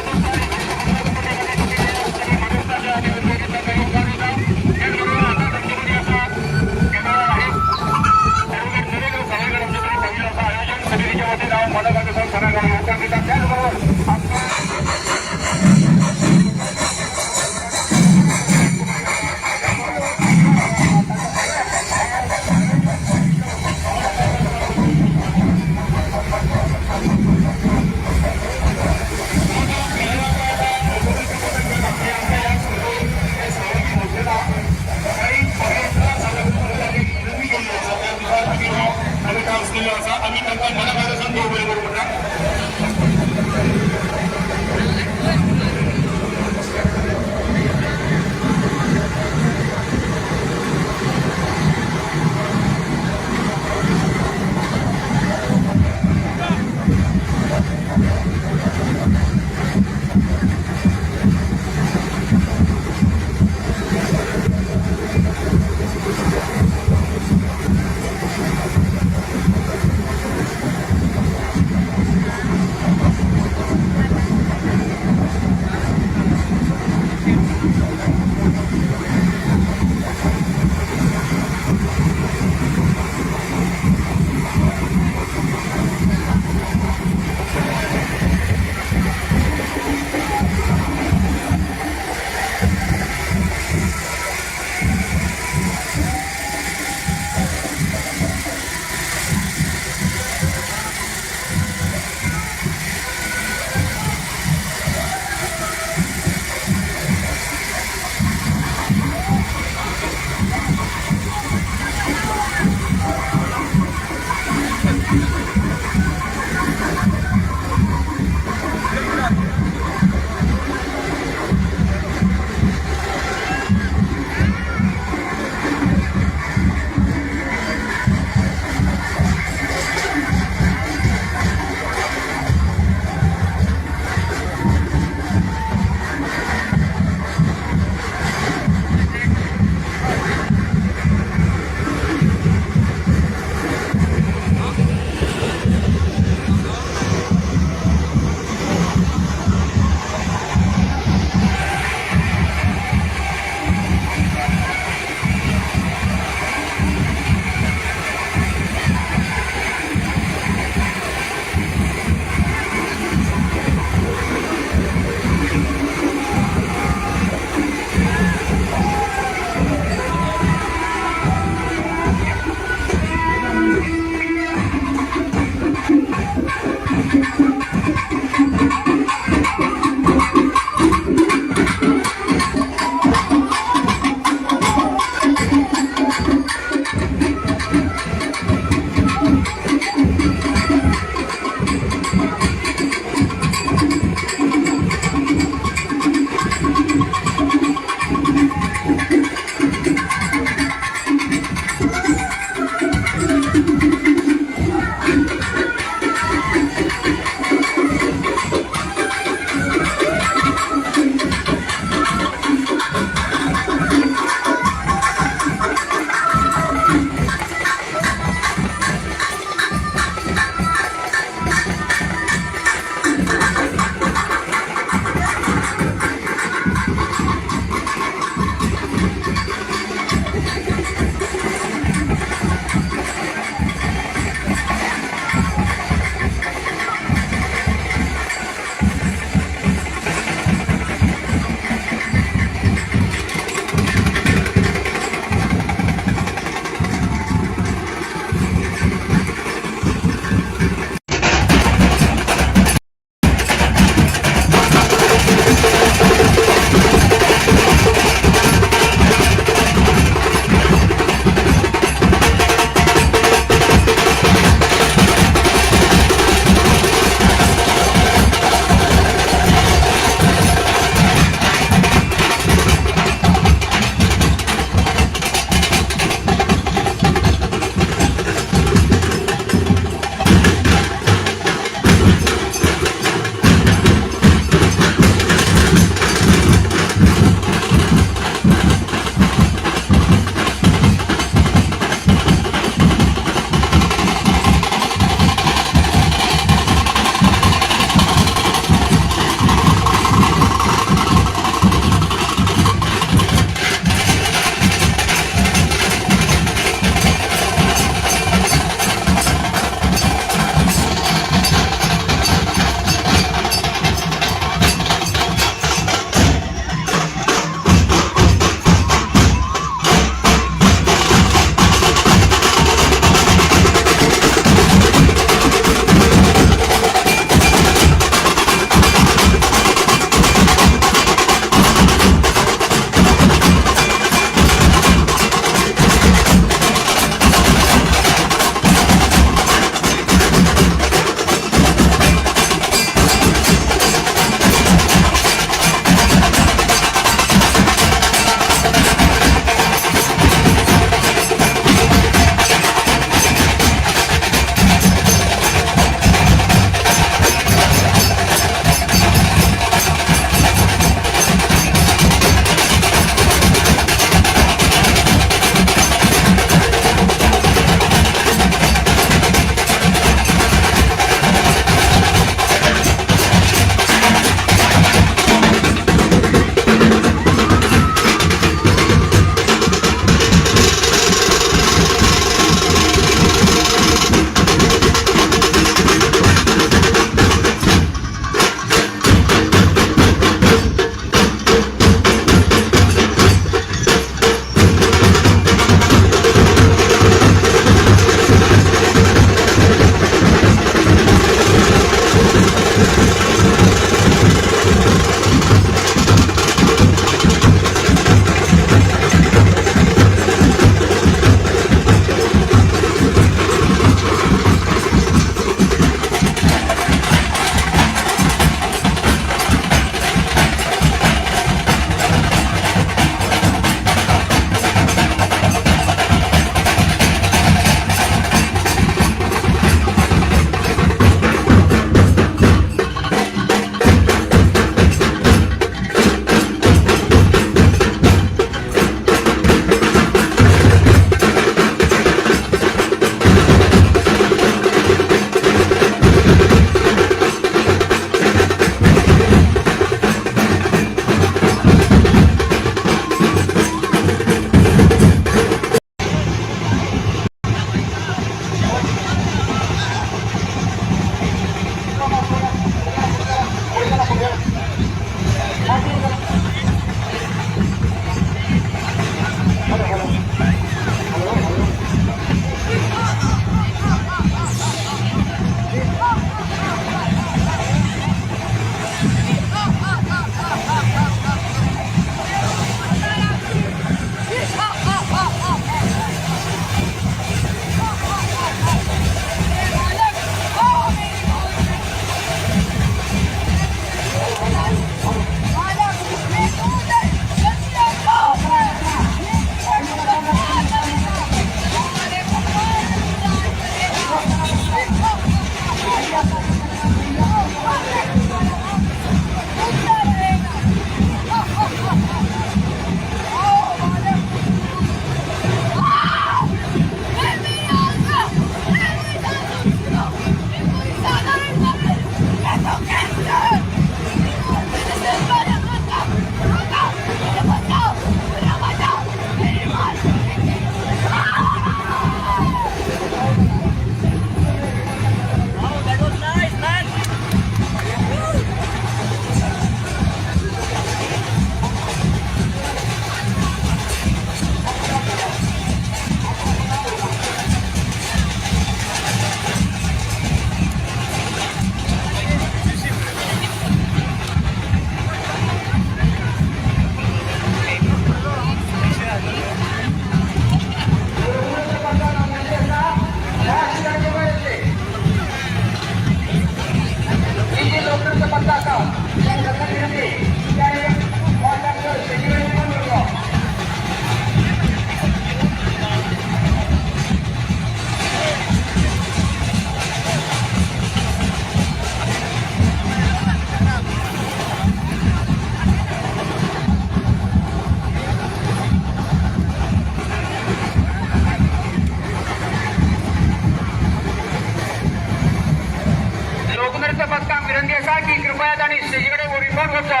फोन करचो.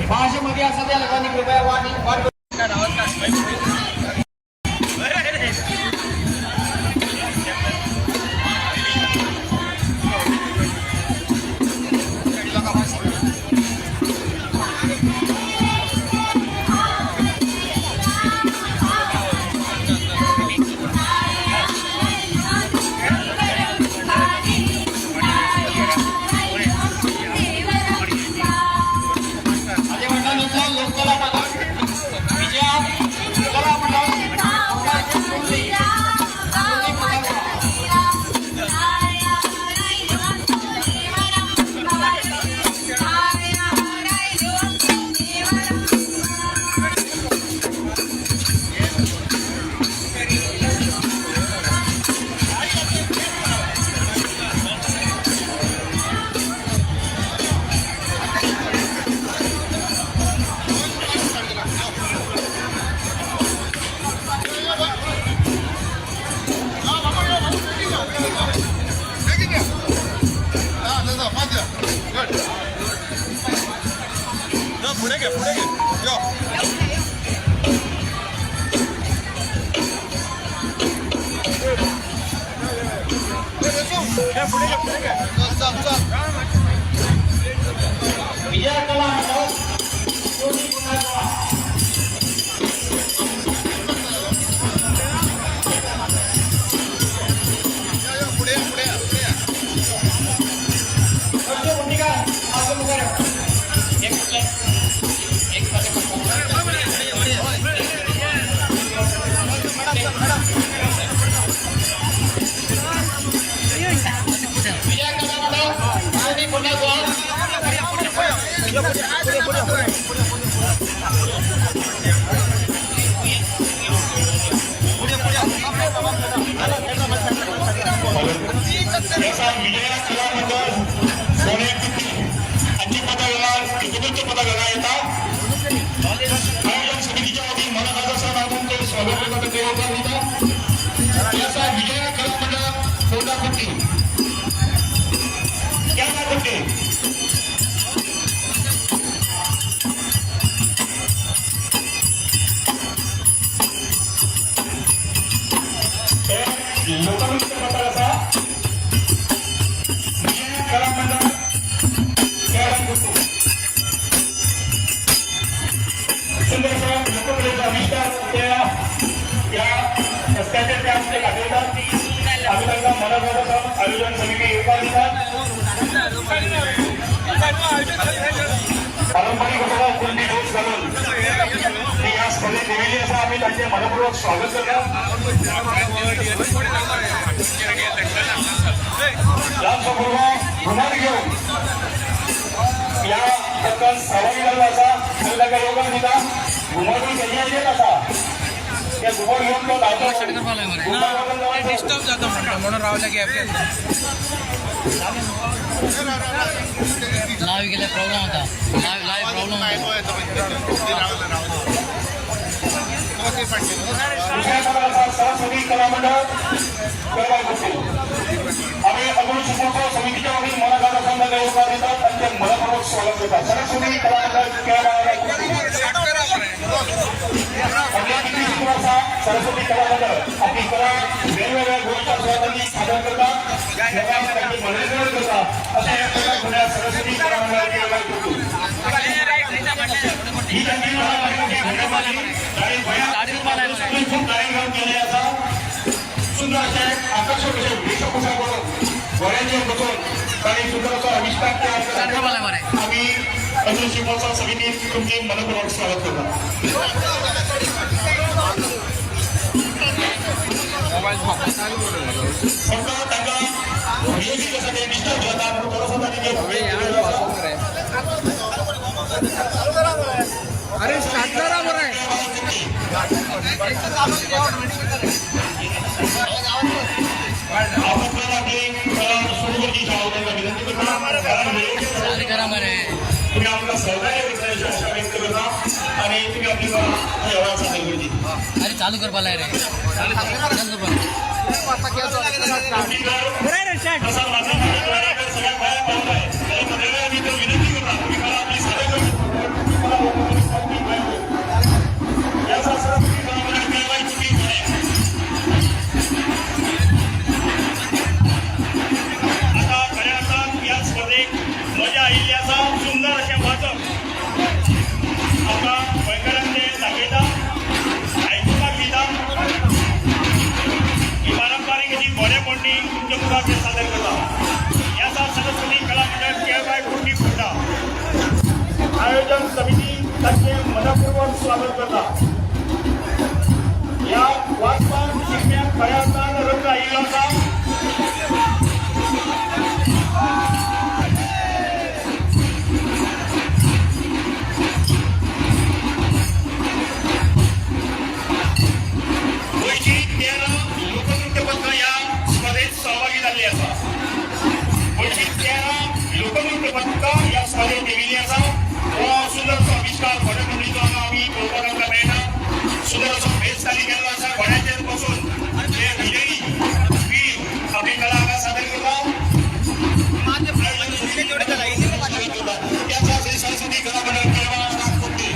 भाषेमध्ये असा त्या लोकांनी कृपया वाट वाट. माझे वडिलांनुसार लोककला पथक विजया कला मंडळ. विजया कला मंडळ कोणी पुन्हा. विजया कला मंडळ कोणी पुन्हा. याचा विजया कला मंडळ फोणे हांची पथक चतुर्थ पथक हांगा येता. आयोजन समितीच्या वतीन मला खास आसा हांव तुमचें स्वागत करता, तांकां येवकार दिता. याचा विजया कला मंडळ फोंडा कुट्टी केरळा कुट्टी. हे लोकनृत्य प्रकार आसा. विजया कला मंडळ केरळा कुट्टी सुंदर असा लोककलेचा आविष्कार त्या या रस्त्याचेर ते आमचे दाखयतात. आमी तांकां मनात आयोजन समिती येवकार दितात. पारंपरिक असो कुंडी ढोस घालून ती ह्या स्पर्धेत देविल्ली आसा. आमी तांचें मनपूर्वक स्वागत करता. ल्हानसो भुरगो घुमट घेवन ह्या पथकान सहभागी जाल्लो आसा. आमी ताका येवकार दिता. घुमटूय तेजें येत आसा. ते घुमट घेवन तो धांवतो. डिस्टर्ब जाता म्हणटा म्हणून रावले की लाईव्ह गेल्यार प्रॉब्लेम जाता. Live live problem. दुसऱ्या पदार आसा सरस्वती कला मंडळ केरळा कुट्टी. आमी अमोल शिमोत्सव समितीच्या वतीन मनात आसा तांकां येवकार दितात, तांचें मनपूर्वक स्वागत करतात. सरस्वती कला मंडळ केरळा कुट्टी आपल्या कितलीशीं वर्सां सरस्वती कला मंडळ आपली कला वेगवेगळ्या गोंयच्या सुवातांनी सादर करतात, लोकांक तांची मनरिजवण करता. अशें हें प्रकार म्हळ्यार सरस्वती कला मंडळ केरळा कुट्टी ही तांची कला मोठी घडणुक तांणी गोंयांत खूब कार्यक्रम केले आसा. सुंदर अशें आकर्शक अशें वेशभूषा करून घोड्यांचेर बसून तांणी सुंदर असो आविष्कार तयार करता. आमी अजून शिमोत्सव समितीत तुमचें मनपूर्वक स्वागत करता. फक्त तांकां म्युजीक आसा तें डिस्टर्ब जाता म्हणून थोडोसो तांणी केलेलो आसा. अरे स्टार्ट करा बरं. तुम्ही आपला सहकार्य करता अशा व्यक्त करता आणि तुम्ही आपली कला ह्या वेळार सादर करची. अरे चालू कर पाला रे, चालू कर. सगळ्या बाहेर पावलाय तर मी विनंती करता, तुम्ही कला आपली सादर करची. याचा सरस्वती कला मंडळ चुकी. आता खऱ्या अर्थान या स्पर्धेक मजा आयिल्ली आसा. सुंदर अशें वाचप आमकां गोंयकारांक ते दाखयता, आयकुपाक दिता. ही पारंपारीक अशी घोडेमोडणी तुमच्या मुखार ते सादर करता. ह्या आसा सरस्वती कला मंडळ केळबाय कुर्डी खोर्डा आयोजन समिती तांचे मनपूर्वक स्वागत करता. ह्या वाचपाक शिकप्याक खऱ्या अर्थान रंग आयिल्लो आसा. गोंयची 13 लोकनृत्य पथकां ह्या स्पर्धेत सहभागी जाल्ली आसा. गोंयची 13 लोकनृत्य पथकां ह्या स्पर्धेत देविल्ली आसा. हो सुंदरसो आविश्कार घोडेमोडणीचो हांगा आमी पळोवपाक आमकां मेळटा. सुंदर असो भेस तांणी केल्लो आसा. घोड्याचेर बसून ते विजयी वीर आपली कला हांगा सादर करता. त्याचा श्री सरस्वती कला मंडळ केळवा कुर्डी.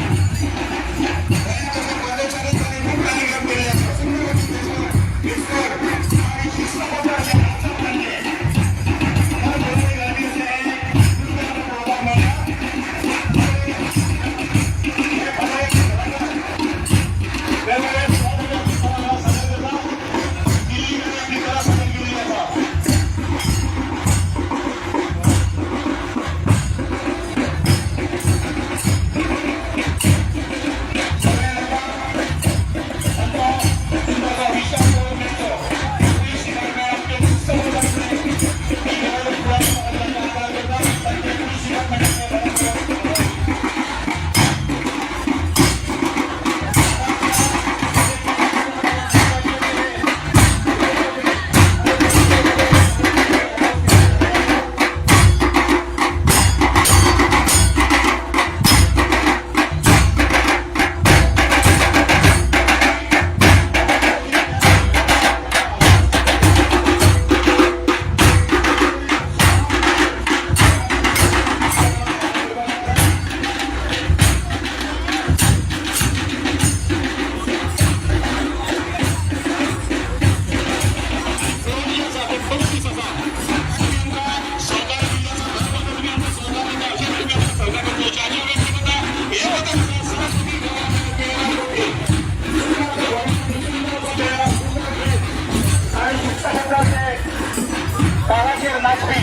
ताराचेर नाचपी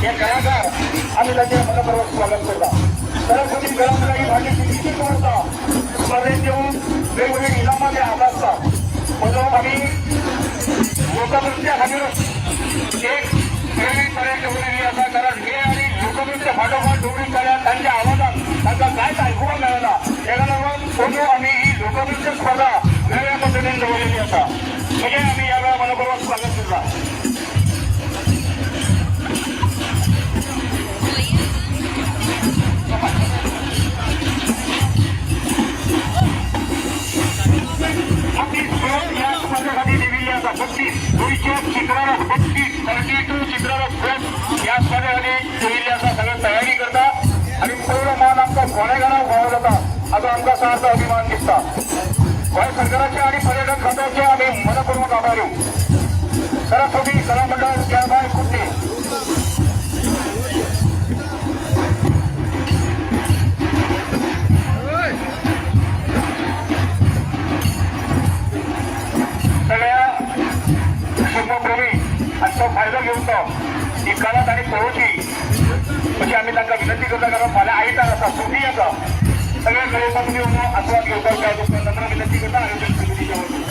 हे कलाकार आमी तांचे मनपूर्वक स्वागत करता. सरस्वती कला मंडळ ही फाटली कितलीशींच वर्सां स्पर्धेत येवन वेगवेगळी इनामां ते हातासता. म्हणून आमी लोकनृत्या खातीर एक वेगळी तरेन दवरिल्ली आसा, कारण हे आनी लोकनृत्य फाटोफाट दवरीत जाल्यार तांच्या आवाजान तांकां कांयच आयकुपाक मेळना. तेका लागून अंदू आमी ही लोकनृत्य स्पर्धा वेगळ्या पद्दतीन दवरिल्ली आसा. म्हणजे आमी ह्या वेळार मनपूर्वक स्वागत करता. 32 या स्पर्धेसाठी दिलेली आसा. 32 गोंयचे चित्ररथ, 32 32 चित्ररथ फ्लोट ह्या स्पर्धेसाठी दिलेली आसा. सगळे तयारी करता आनी पयलो मान आमकां फोंडेकारांक फावो जाता हाचो आमकां सार्थ अभिमान दिसता. गोंय सरकाराचे आनी पर्यटन खात्याचे आमी मनपूर्वक आभारी. सरस्वती कला मंडळ केळबाय कुर्डी. सगळ्या शिगमोप्रेमी आनी तो फायदो घेवचो, ही कला तांणी पळोवची अशी आमी तांकां विनंती करता, कारण फाल्यां आयतार आसा, सुटी आसा. सगळ्या कलेचो तुमी आस्वाद घेवपाक जाय. नम्र विनंती करता आयोजन समितीच्या वतीन.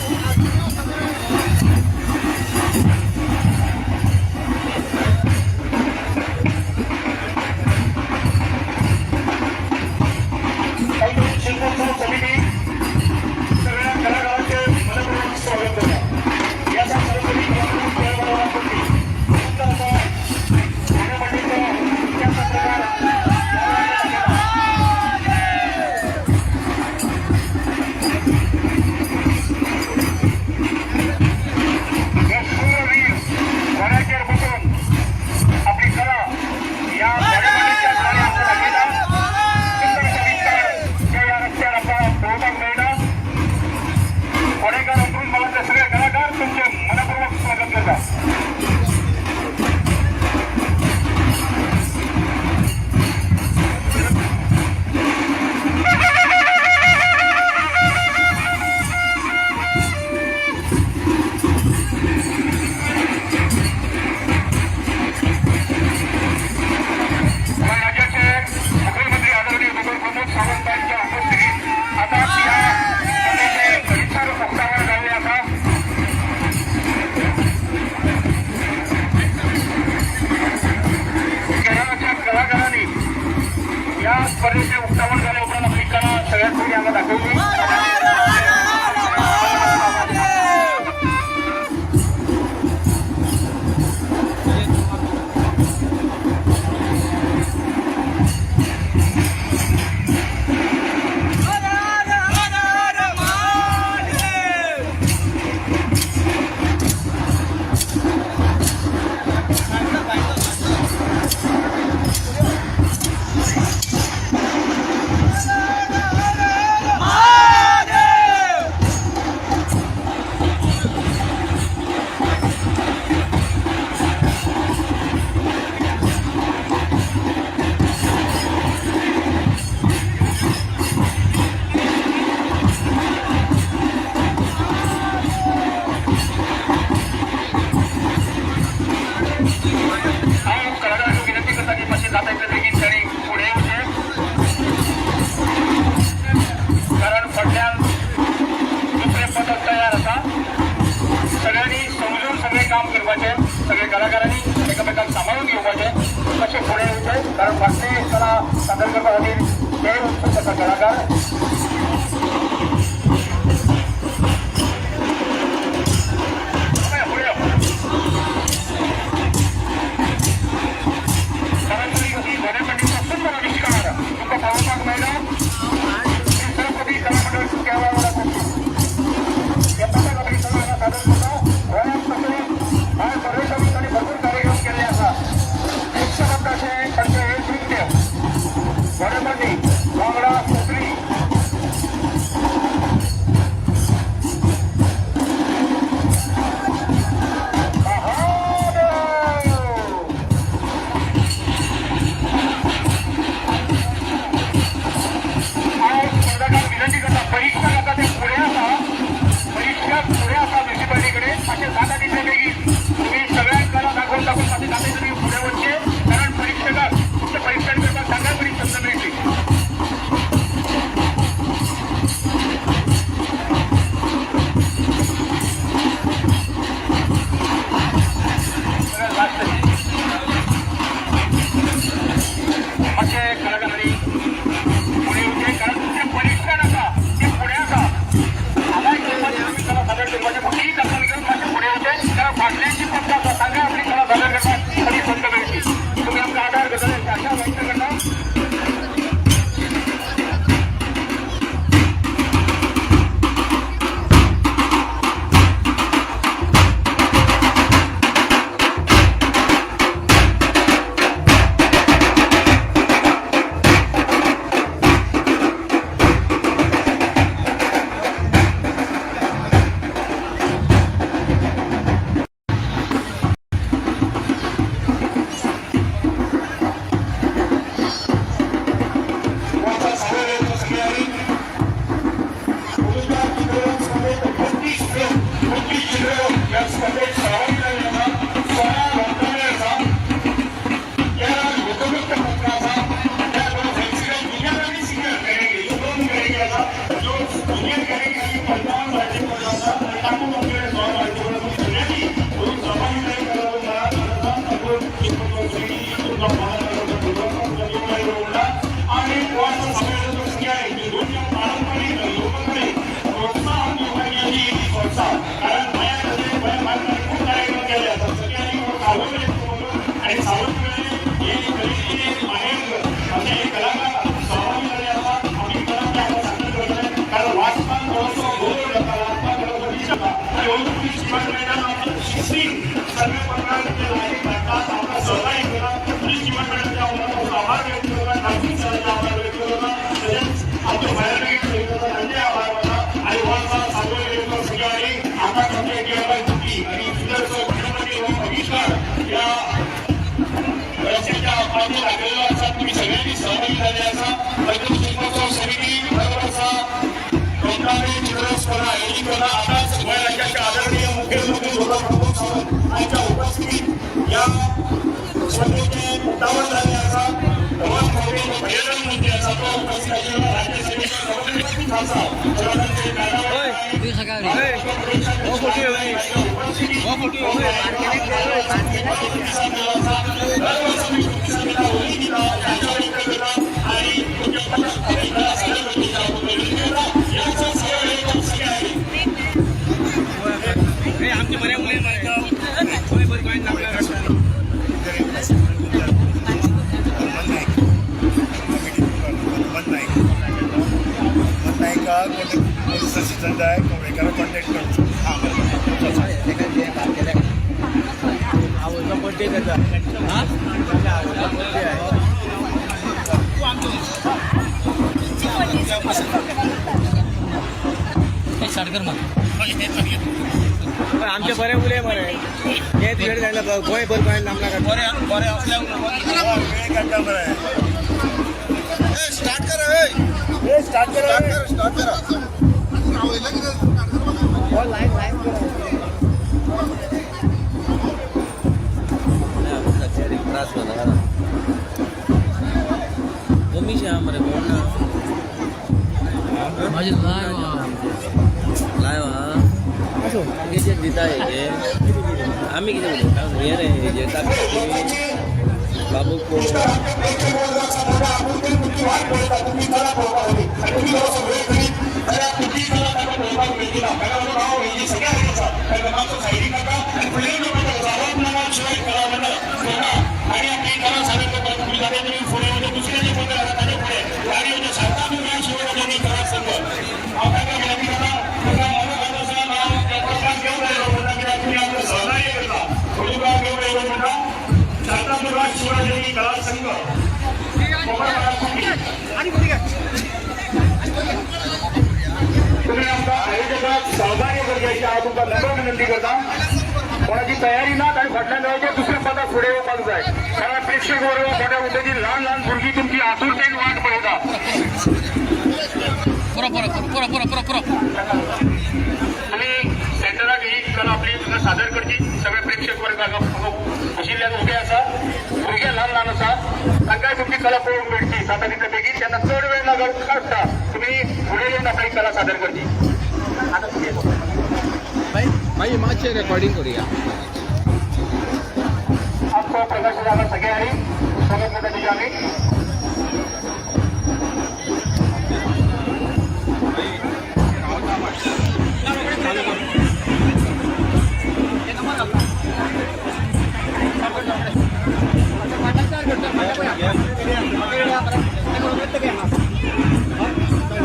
शिल्पोत्सव समिती सगळ्या कलाकारांचे मनपूर्वक राज्याचे मुख्यमंत्री आदरणीय डॉक्टर प्रमोद सावंतांच्या उपस्थितीत आता या सभेचे परिसर उक्तावण जाल्ले आसा. केरळाच्या कलाकारांनी या स्पर्धेचे उक्तावण झाले उपरांत आपली कला सगळ्यात पयलीं हांगा दाखयली. हांव कलाकारांक विनंती करता की मातशें जाता इतले बेगीन तांणी फुडें येवचें, कारण फाटल्यान दुसरें पथक तयार आसा. सगळ्यांनी समजून सगळें काम करपाचें, सगळे कलाकारांनी एकामेकांक सांबाळून घेवपाचें, मातशें फुडें येवचें, कारण फाटली कला सादर करपा खातीर ते उत्सूक आसा कलाकार. फुडें यो. पारंपरीक अशी घोडेमंडीचो सुंदर आविश्कार तुमकां पळोवपाक मेळटा. श्री सरस्वती कला मंडळ केरळा कोच्ची हे पथक आपली कला हांगा सादर करता. गोंयांत तशें भायर परदेशांनी तांणी भरपूर कार्यक्रम केल्ले आसा. यक्षपद्ध अशें तांचें हे नृत्य, घोडेमंडी वांगडा सत्री. महादेव! हांव स्पर्धकांक विनंती करता, परीक्षा आसा ते फुडें आसा, परीक्षा फुडें आसा म्युनिसिपालिटी कडेन. मातशें जाता तितले बेगीन तुमी सगळ्यांक कला दाखोवन दाखोवन मातशें जाता तितले फुडें वचचें, कारण परीक्षकाक तुमचें परीक्षण करपाक तांकांय बरी संद मेळटली. सगळ्यात लास्ट मातशें कलाकारांनी फुडें येवचें, कारण तुमचें परीक्षण आसा तें फुडें आसा. हांगाय करपाचें, तुमी कला सादर करपाचें, पूण ही दखल घेवन मातशें फुडें येवचें, कारण फाटल्यांची पद्दत आसा, तांकां आपली कला सादर करपाक बरी संद मेळटली. तुमी आमकां आदार करतले अशी आशा व्यक्त करता. या स्पर्धेत सहभागी झालेले आसा. 16 लोकांनी आसा, केरळ लोकनृत्य पत्र आसा, त्याचबरोबर फॅन्सी जुनियर आणि सिनियर कॅटेगरी ह्यो दोन कॅटेगरी आसा. ज्यो जुनियर कॅटेगरी 55 राज्य पद आसा आनी तातूंत आमचे 16 राज्य पद आसा. सगळ्यांनी म्हणून सहभागी आणि पारंपरिक लोककले प्रोत्साहन दिवपाची अशी ही संस्था, कारण गोंयांत तशें गोंया भायर खूब कार्यक्रम केले आसात सगळ्यांनी. सावंत आणि सावंत हे कलेचे माहेर अशे हे कलाकार सहभागी जाल्ले आसा. आमी कला ते हांगा सादर करतले, कारण वाचपान थोडोसो गोंदळ जाता, वाचपान थोडोसो दीस जाता आनी हो पुलीस डिपार्टमेंटान शिस्तीन सगळे प्रकार ते लायनीक धाडटात, आमकां सहकार्य करतात. पुलीस डिपार्टमेंटाचे हांव आभार व्यक्त करता, ट्राफीक सरांचे आभार व्यक्त करता, तशेंच आमचे फायर ब्रिगेड करता तांचे आभार मानता. आणि वर्सा साजरो सगळ्यांनी आता आमच्या आणि सुंदरसो सहभागी दाखयलेलो आसा. तुमी सगळ्यांनी सहभागी जाल्ले आसा. अंत्रुज शिगमोत्सव समिती दरवर्सा तोंडावे चित्र स्पर्धा आयोजित करता. आताच गोंय राज्याचे आदरणीय मुख्यमंत्री डॉक्टर प्रमोद सावंत हांच्या उपस्थितीत या स्पर्धेचे उक्तावण जाल्लें आसा. रोहन खंवटे जो पर्यटन मंत्री आसा तो उपस्थित आशिल्लो. राज्यसभेचे सभापती आसा चंद्रकांत आमचे बरे उलय मरे, गोंयभर गोंयांत नामना. हनुमंत नाईक, हनुमंत नायकाक पोलीस असिस्टंट जाय, कवळेकाराक कॉन्टॅक्ट करचो. हां, बरें. आवयचो बर्थडे त्याचा. हा, आवयचो बर्थडे आहे. स्टार्ट कर मग. आमचे बरे उलय मरे, हे तुजें सांगलें, गोंयभर गोंयांत नामना काडटा. बरे बरे असल्या. वेळ काडटा मरे. स्टार्ट करा, स्टार्ट करा, स्टार्ट करा. त्रास जाता कमीशे आहा मरे, कोण ना. माझी लायव्ह. लायव्ह आहा, कितें दिता हेजे? आमी कितें उलयता हे रे, हेजे बाबू कोण? आणि आपली कला सादर करतात. तुम्ही जाता तुम्ही फुडें वचून दुसऱ्याचे पत्र आसा ताजे फुडें गाडी वचून शांतादुर्गा शिवराजांनी कला संघ. हांव ताका विनंती करता, ताका अनुरोध आसा, हांव त्या प्रस्नाक घेवन आयलो म्हणटा, कित्याक तुमी आमकां सहकार्य करता. फोटोग्राफ घेवन आयलो म्हणटा. शांतादुर्गा शिवराजांनी कला संघ, कोपरवाडा, कुर्टी. तुम्ही आमकां आयोजकाक सहकार्य करचें हांव तुमकां नम्र विनंती करता. कोणाची तयारी ना ताणी फाटल्यान रावचें, दुसऱ्या पदा फुडें येवपाक जाय, कारण प्रेक्षक वर्ग मोठ्या उमेदीन ल्हान ल्हान भुरगीं तुमची आतुरतेन वाट पळयता. पुरो पुरो पुरो पुरो पुरो पुरो. आनी सेंटराक ही कला आपली तुमकां सादर करची. सगळे प्रेक्षक वर्ग हांगा बशिल्ल्यान उबे आसा. भुरगे ल्हान ल्हान आसा, तांकांय तुमची कला पळोवंक मेळची जाता तितले बेगीन. तेन्ना चड वेळ ना काडटा तुमी फुडें येवन आपली कला सादर करची. आतां तुमी येतो. मागीर मातशें रेकॉर्डिंग करुया. आमचो प्रकाश जाला सगळे आनी स्वागत करता तुजें आमी.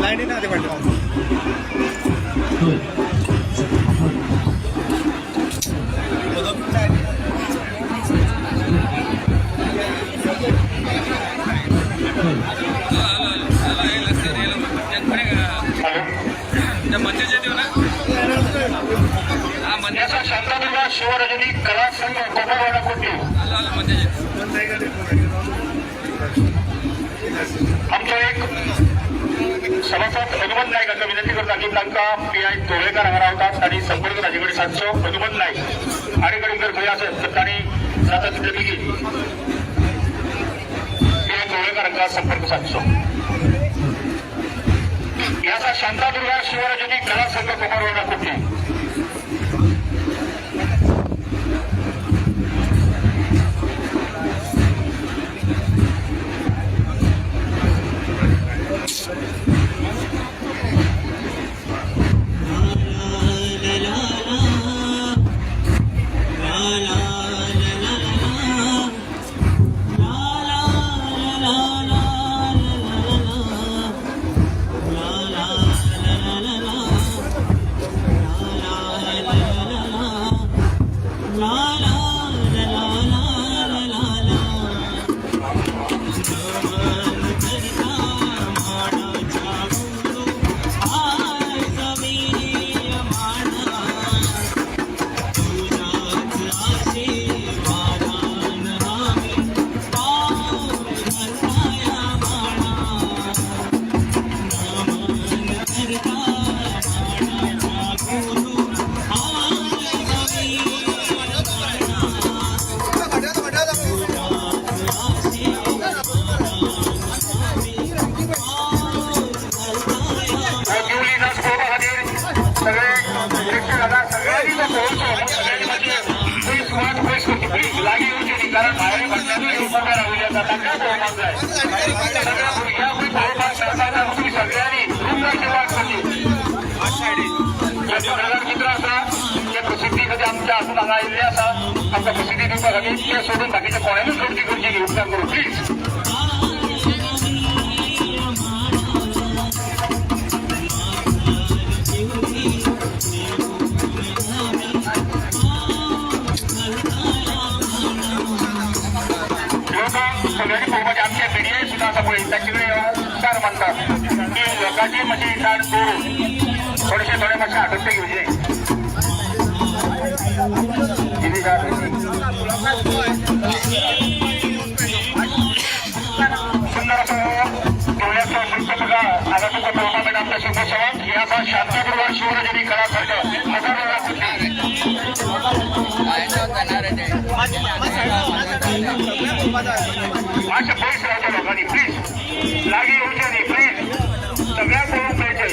लायनी ना ते फाटल्यान. हॅलो. याचा शांतादुर्गा शिवरजनी कला संघ, कोपरवाडा, कोटी. आमचो एक सभासद हनुमंत नायक हांकां विनंती करता की तांकां पी I तोळेकर हांगा रावतात, तांणी संपर्क ताजे कडेन सादचो. हनुमंत नायक आडे कडेन जर खंय आसत तर तांणी जाता तितले बेगीन पी I तोळेकर हांकां संपर्क सादचो. याचा शांतादुर्गा शिवरजनी कला संघ, कोपरवाडा, कोटी. कारण भायर फाटल्यानूय येवपाक राविल्ले आसा, तांकां पळोवपाक जाय. सगळ्या भुरग्यांकूय पळोवपाक मेळपाक जाय. तुमी सगळ्यांनी रुंदाची वाट करची. जे पत्रकार मित्र आसा ते प्रसिद्धी खातीर आमच्या हातून हांगा आयिल्ले आसा, आमकां प्रसिद्धी दिवपा खातीर. ते सोडून बाकीचे कोणेनूच गर्दी करची न्ही, उपकार करून प्लीज. लोक सगळ्यांनी पळोवपाचे. आमचे मिडिया सुद्दां आसा पळय, तांचे कडेन उपकार मानता की लोकांची मातशी ताण दवरून थोडेशे थोडे मातशे आटोपे घेवचे. कितें सुंदर असो डोळ्याचो नृत्य प्रकार हांगा तुमकां पळोवपाक मेळटा आमच्या शिवोत्सवात. हे आसा शांतादुर्गा शिवरजनी कला संघ हजारो. मातशें पयस रावच्या लोकांनी प्लीज, लागीं येवचें न्ही प्लीज. सगळ्यांक पळोवंक मेळचें,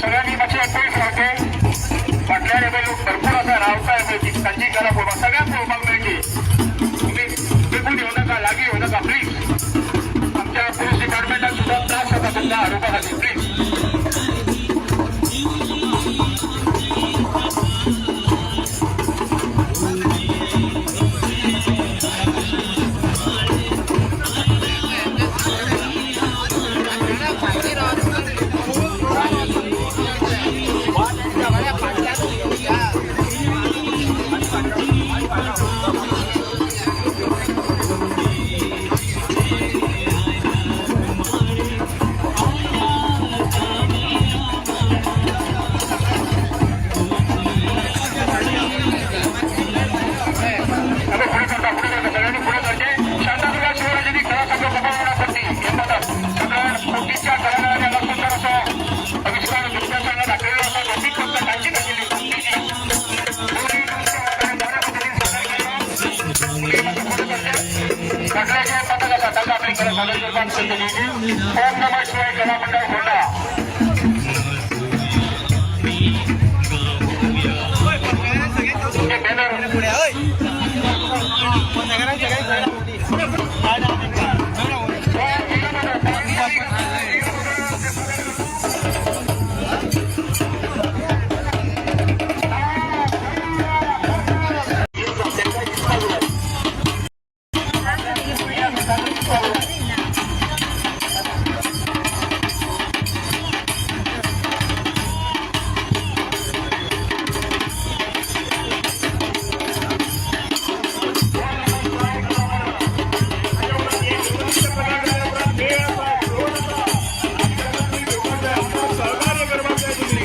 सगळ्यांनी मातशें पयस रावचें. फाटल्यान हे लोक भरपूर आसा, रावता पळय, तांची कला पळोवपाक सगळ्यांक पळोवपाक मेळची. तुमी तेकून येवं नाका, लागीं येवं नाका प्लीज. आमच्या पुलीस डिपार्टमेंटाक सुद्दां त्रास जाता तुमकां हाडोवपा खातीर, प्लीज. आमी फुडें करता, फुडें करता, सगळ्यांनी फुडें करचें. शांतादुर्गा शिवरजनी कला संघ पटती हे पदक सगळ्या कोटीच्या कलाकारांनी हांगा सुंदर असो आविश्कार नृत्याचो हांगा दाखयल्लो आसा. दोनूय पद्दत तांचीच आशिल्ली कोटीची. बऱ्या पद्दतीन सादर केलो. फुडें करचें. फाटलें जें पथक आसा तांकां आपली कला सादर करपाक संद दिवची. ओम नमः शिवाय कला मंडळ होंडा. बॅनर. सहकार्य करपाक जाय तुमी.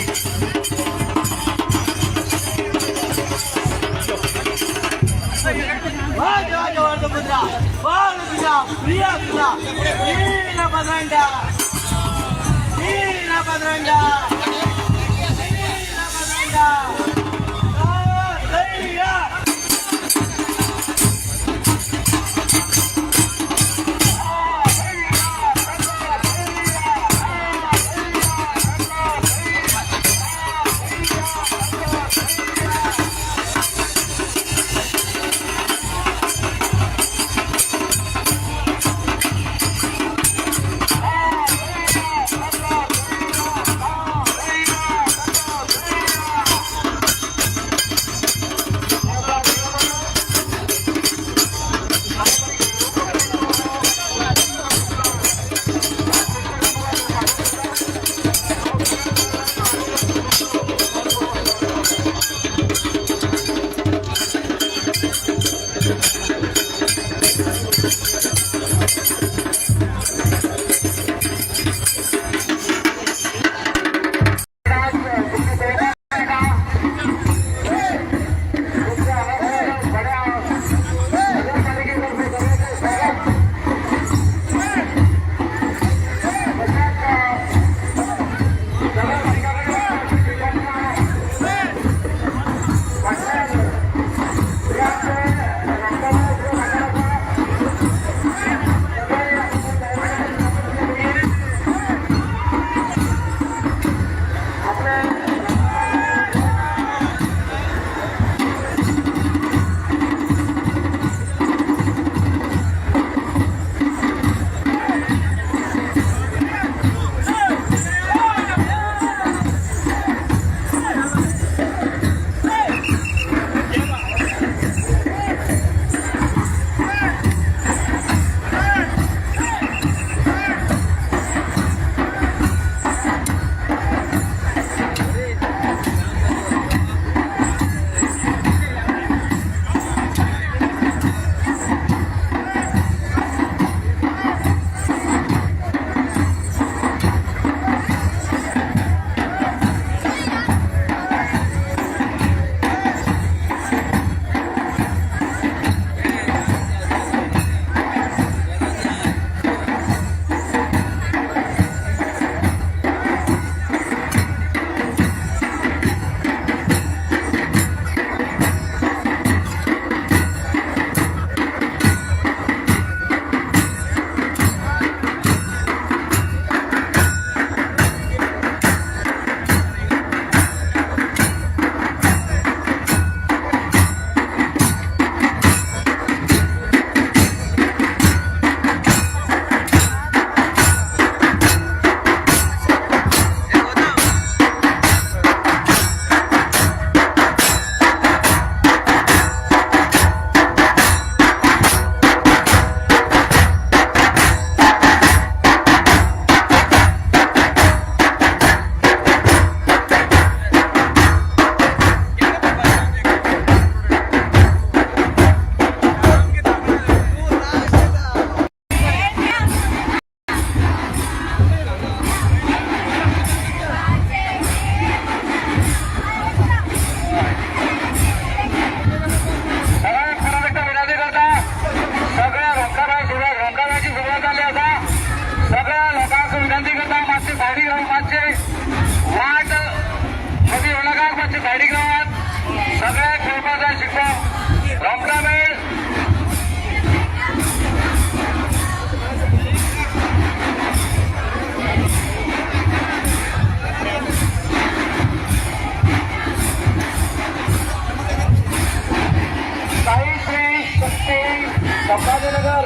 संभाजीनगर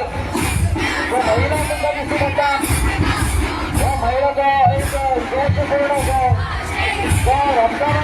जो महिला तुमकां दिश्टी पडटा हो महिलाचो एक जोशपूर्ण असो जो रमजान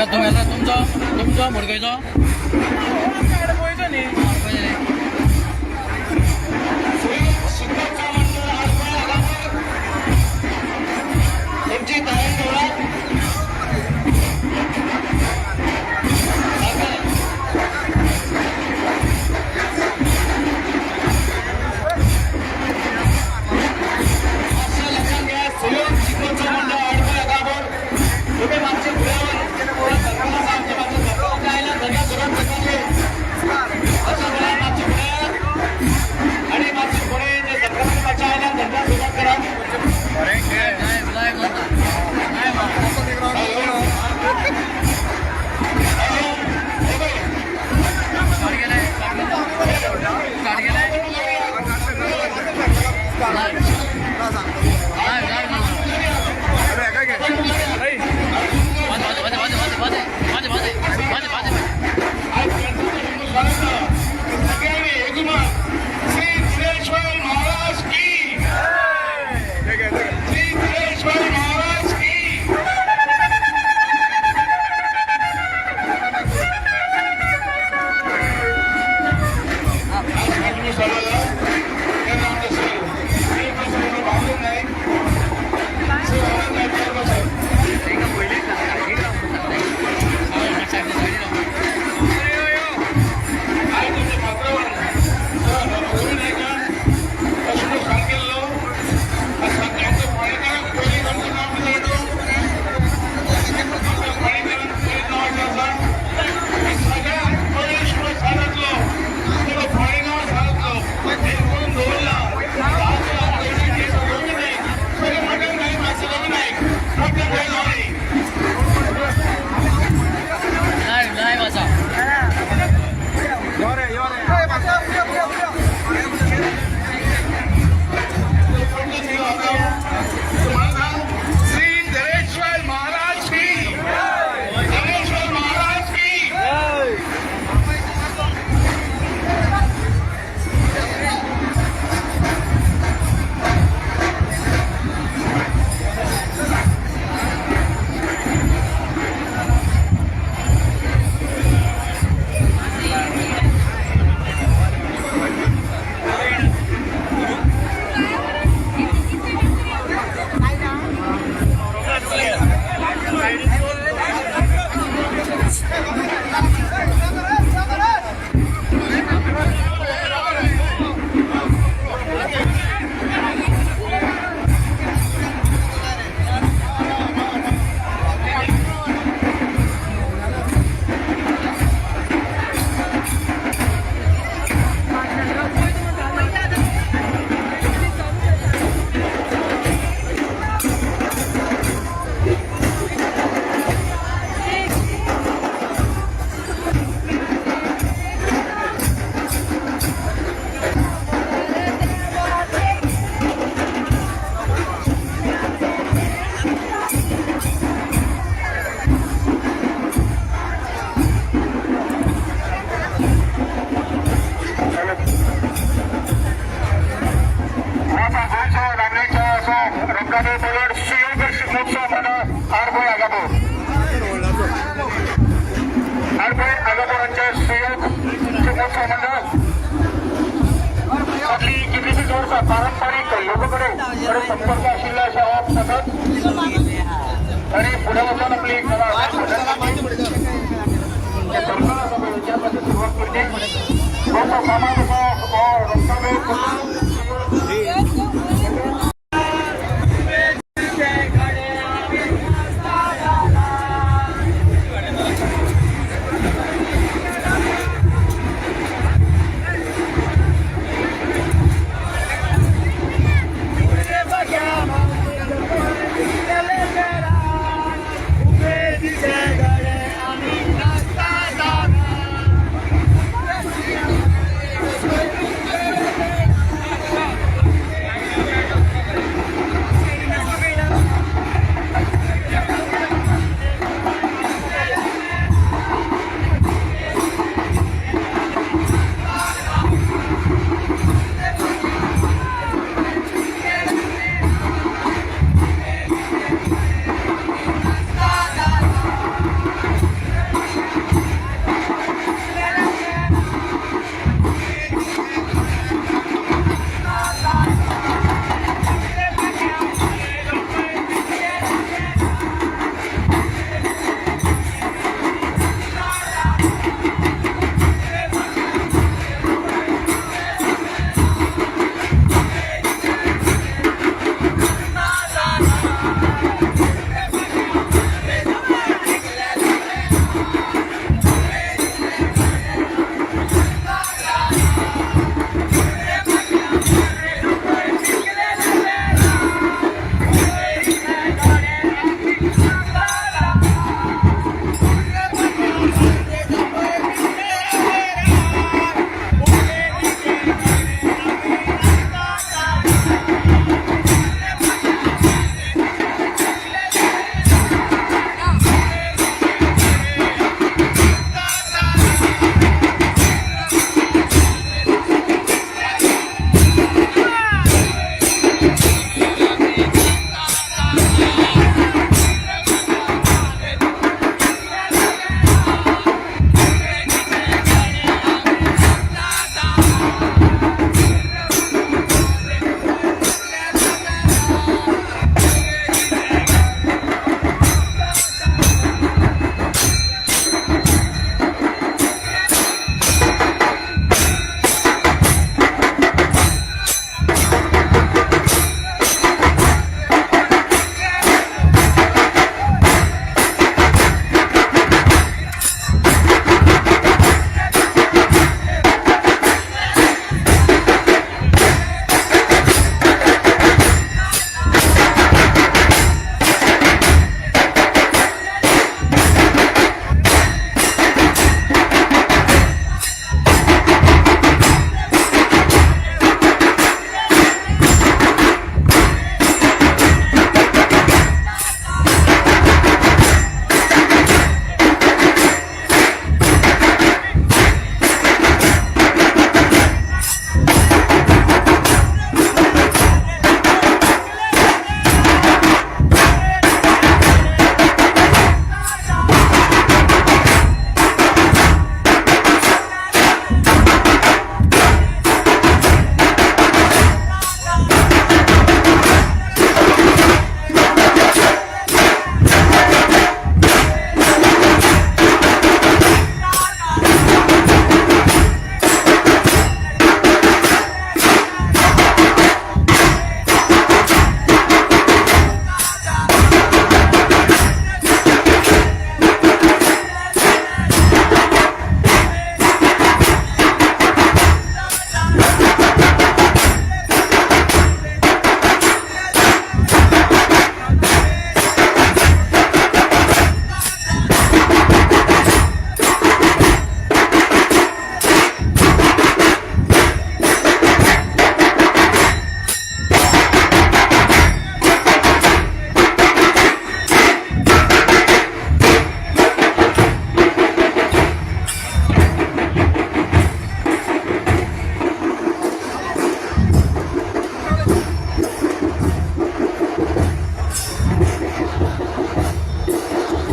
तुमकां तुमगेलो तुमचो तुमचो मुडगयचो न्ही. तुमची तयारी दवरात. मातशें लक्षात घ्या, सुयोग शिकोवचो मंडळ आडपय आगाबोर, तुम्ही मातशे फुड्यावर सरकार आसा आमच्या मातशें सरकाराच्या आयल्या सगळ्या सुरवात करपाची. अशें जाल्यार मातशें फुड्यार आनी मातशें फुडें जे सरकारान मातशें आयल्यान धंद्या सुरवात करात. लायव्ह लायव्ह जाता. स्टार्ट केलें, स्टार्ट केलें. Live live live. वाजे वाजे वाजे वाजे वाजे वाजे वाजे वाजे वाजे. सगळ्यांनी एकमत, श्री सुरेश्वर महाराज की, श्री सुरेश्वर महाराज की. सायडीन सायडीन. लायव्ह लायव्ह आसा. श्री धरेश्वर महाराज की, धरेश्वर महाराज की. आता गोंयचो नामनेचो असो रंगादो पलट सुयोग शिगमोत्सव मंडळ आरबोय आगाबोर, आरबोय आगाबोरांचे सुयोग शिगमोत्सव मंडळ फाटली कितलीशींच वर्सां पारंपारीक लोककडे कडेन संपर्क आशिल्ले अशें हो सतत आनी फुडें वचून आपली कला सरकार आसा पळय तेच्या खातीर सुरवात करची. गोंयचो समाज असो हो रस्त्यावेळ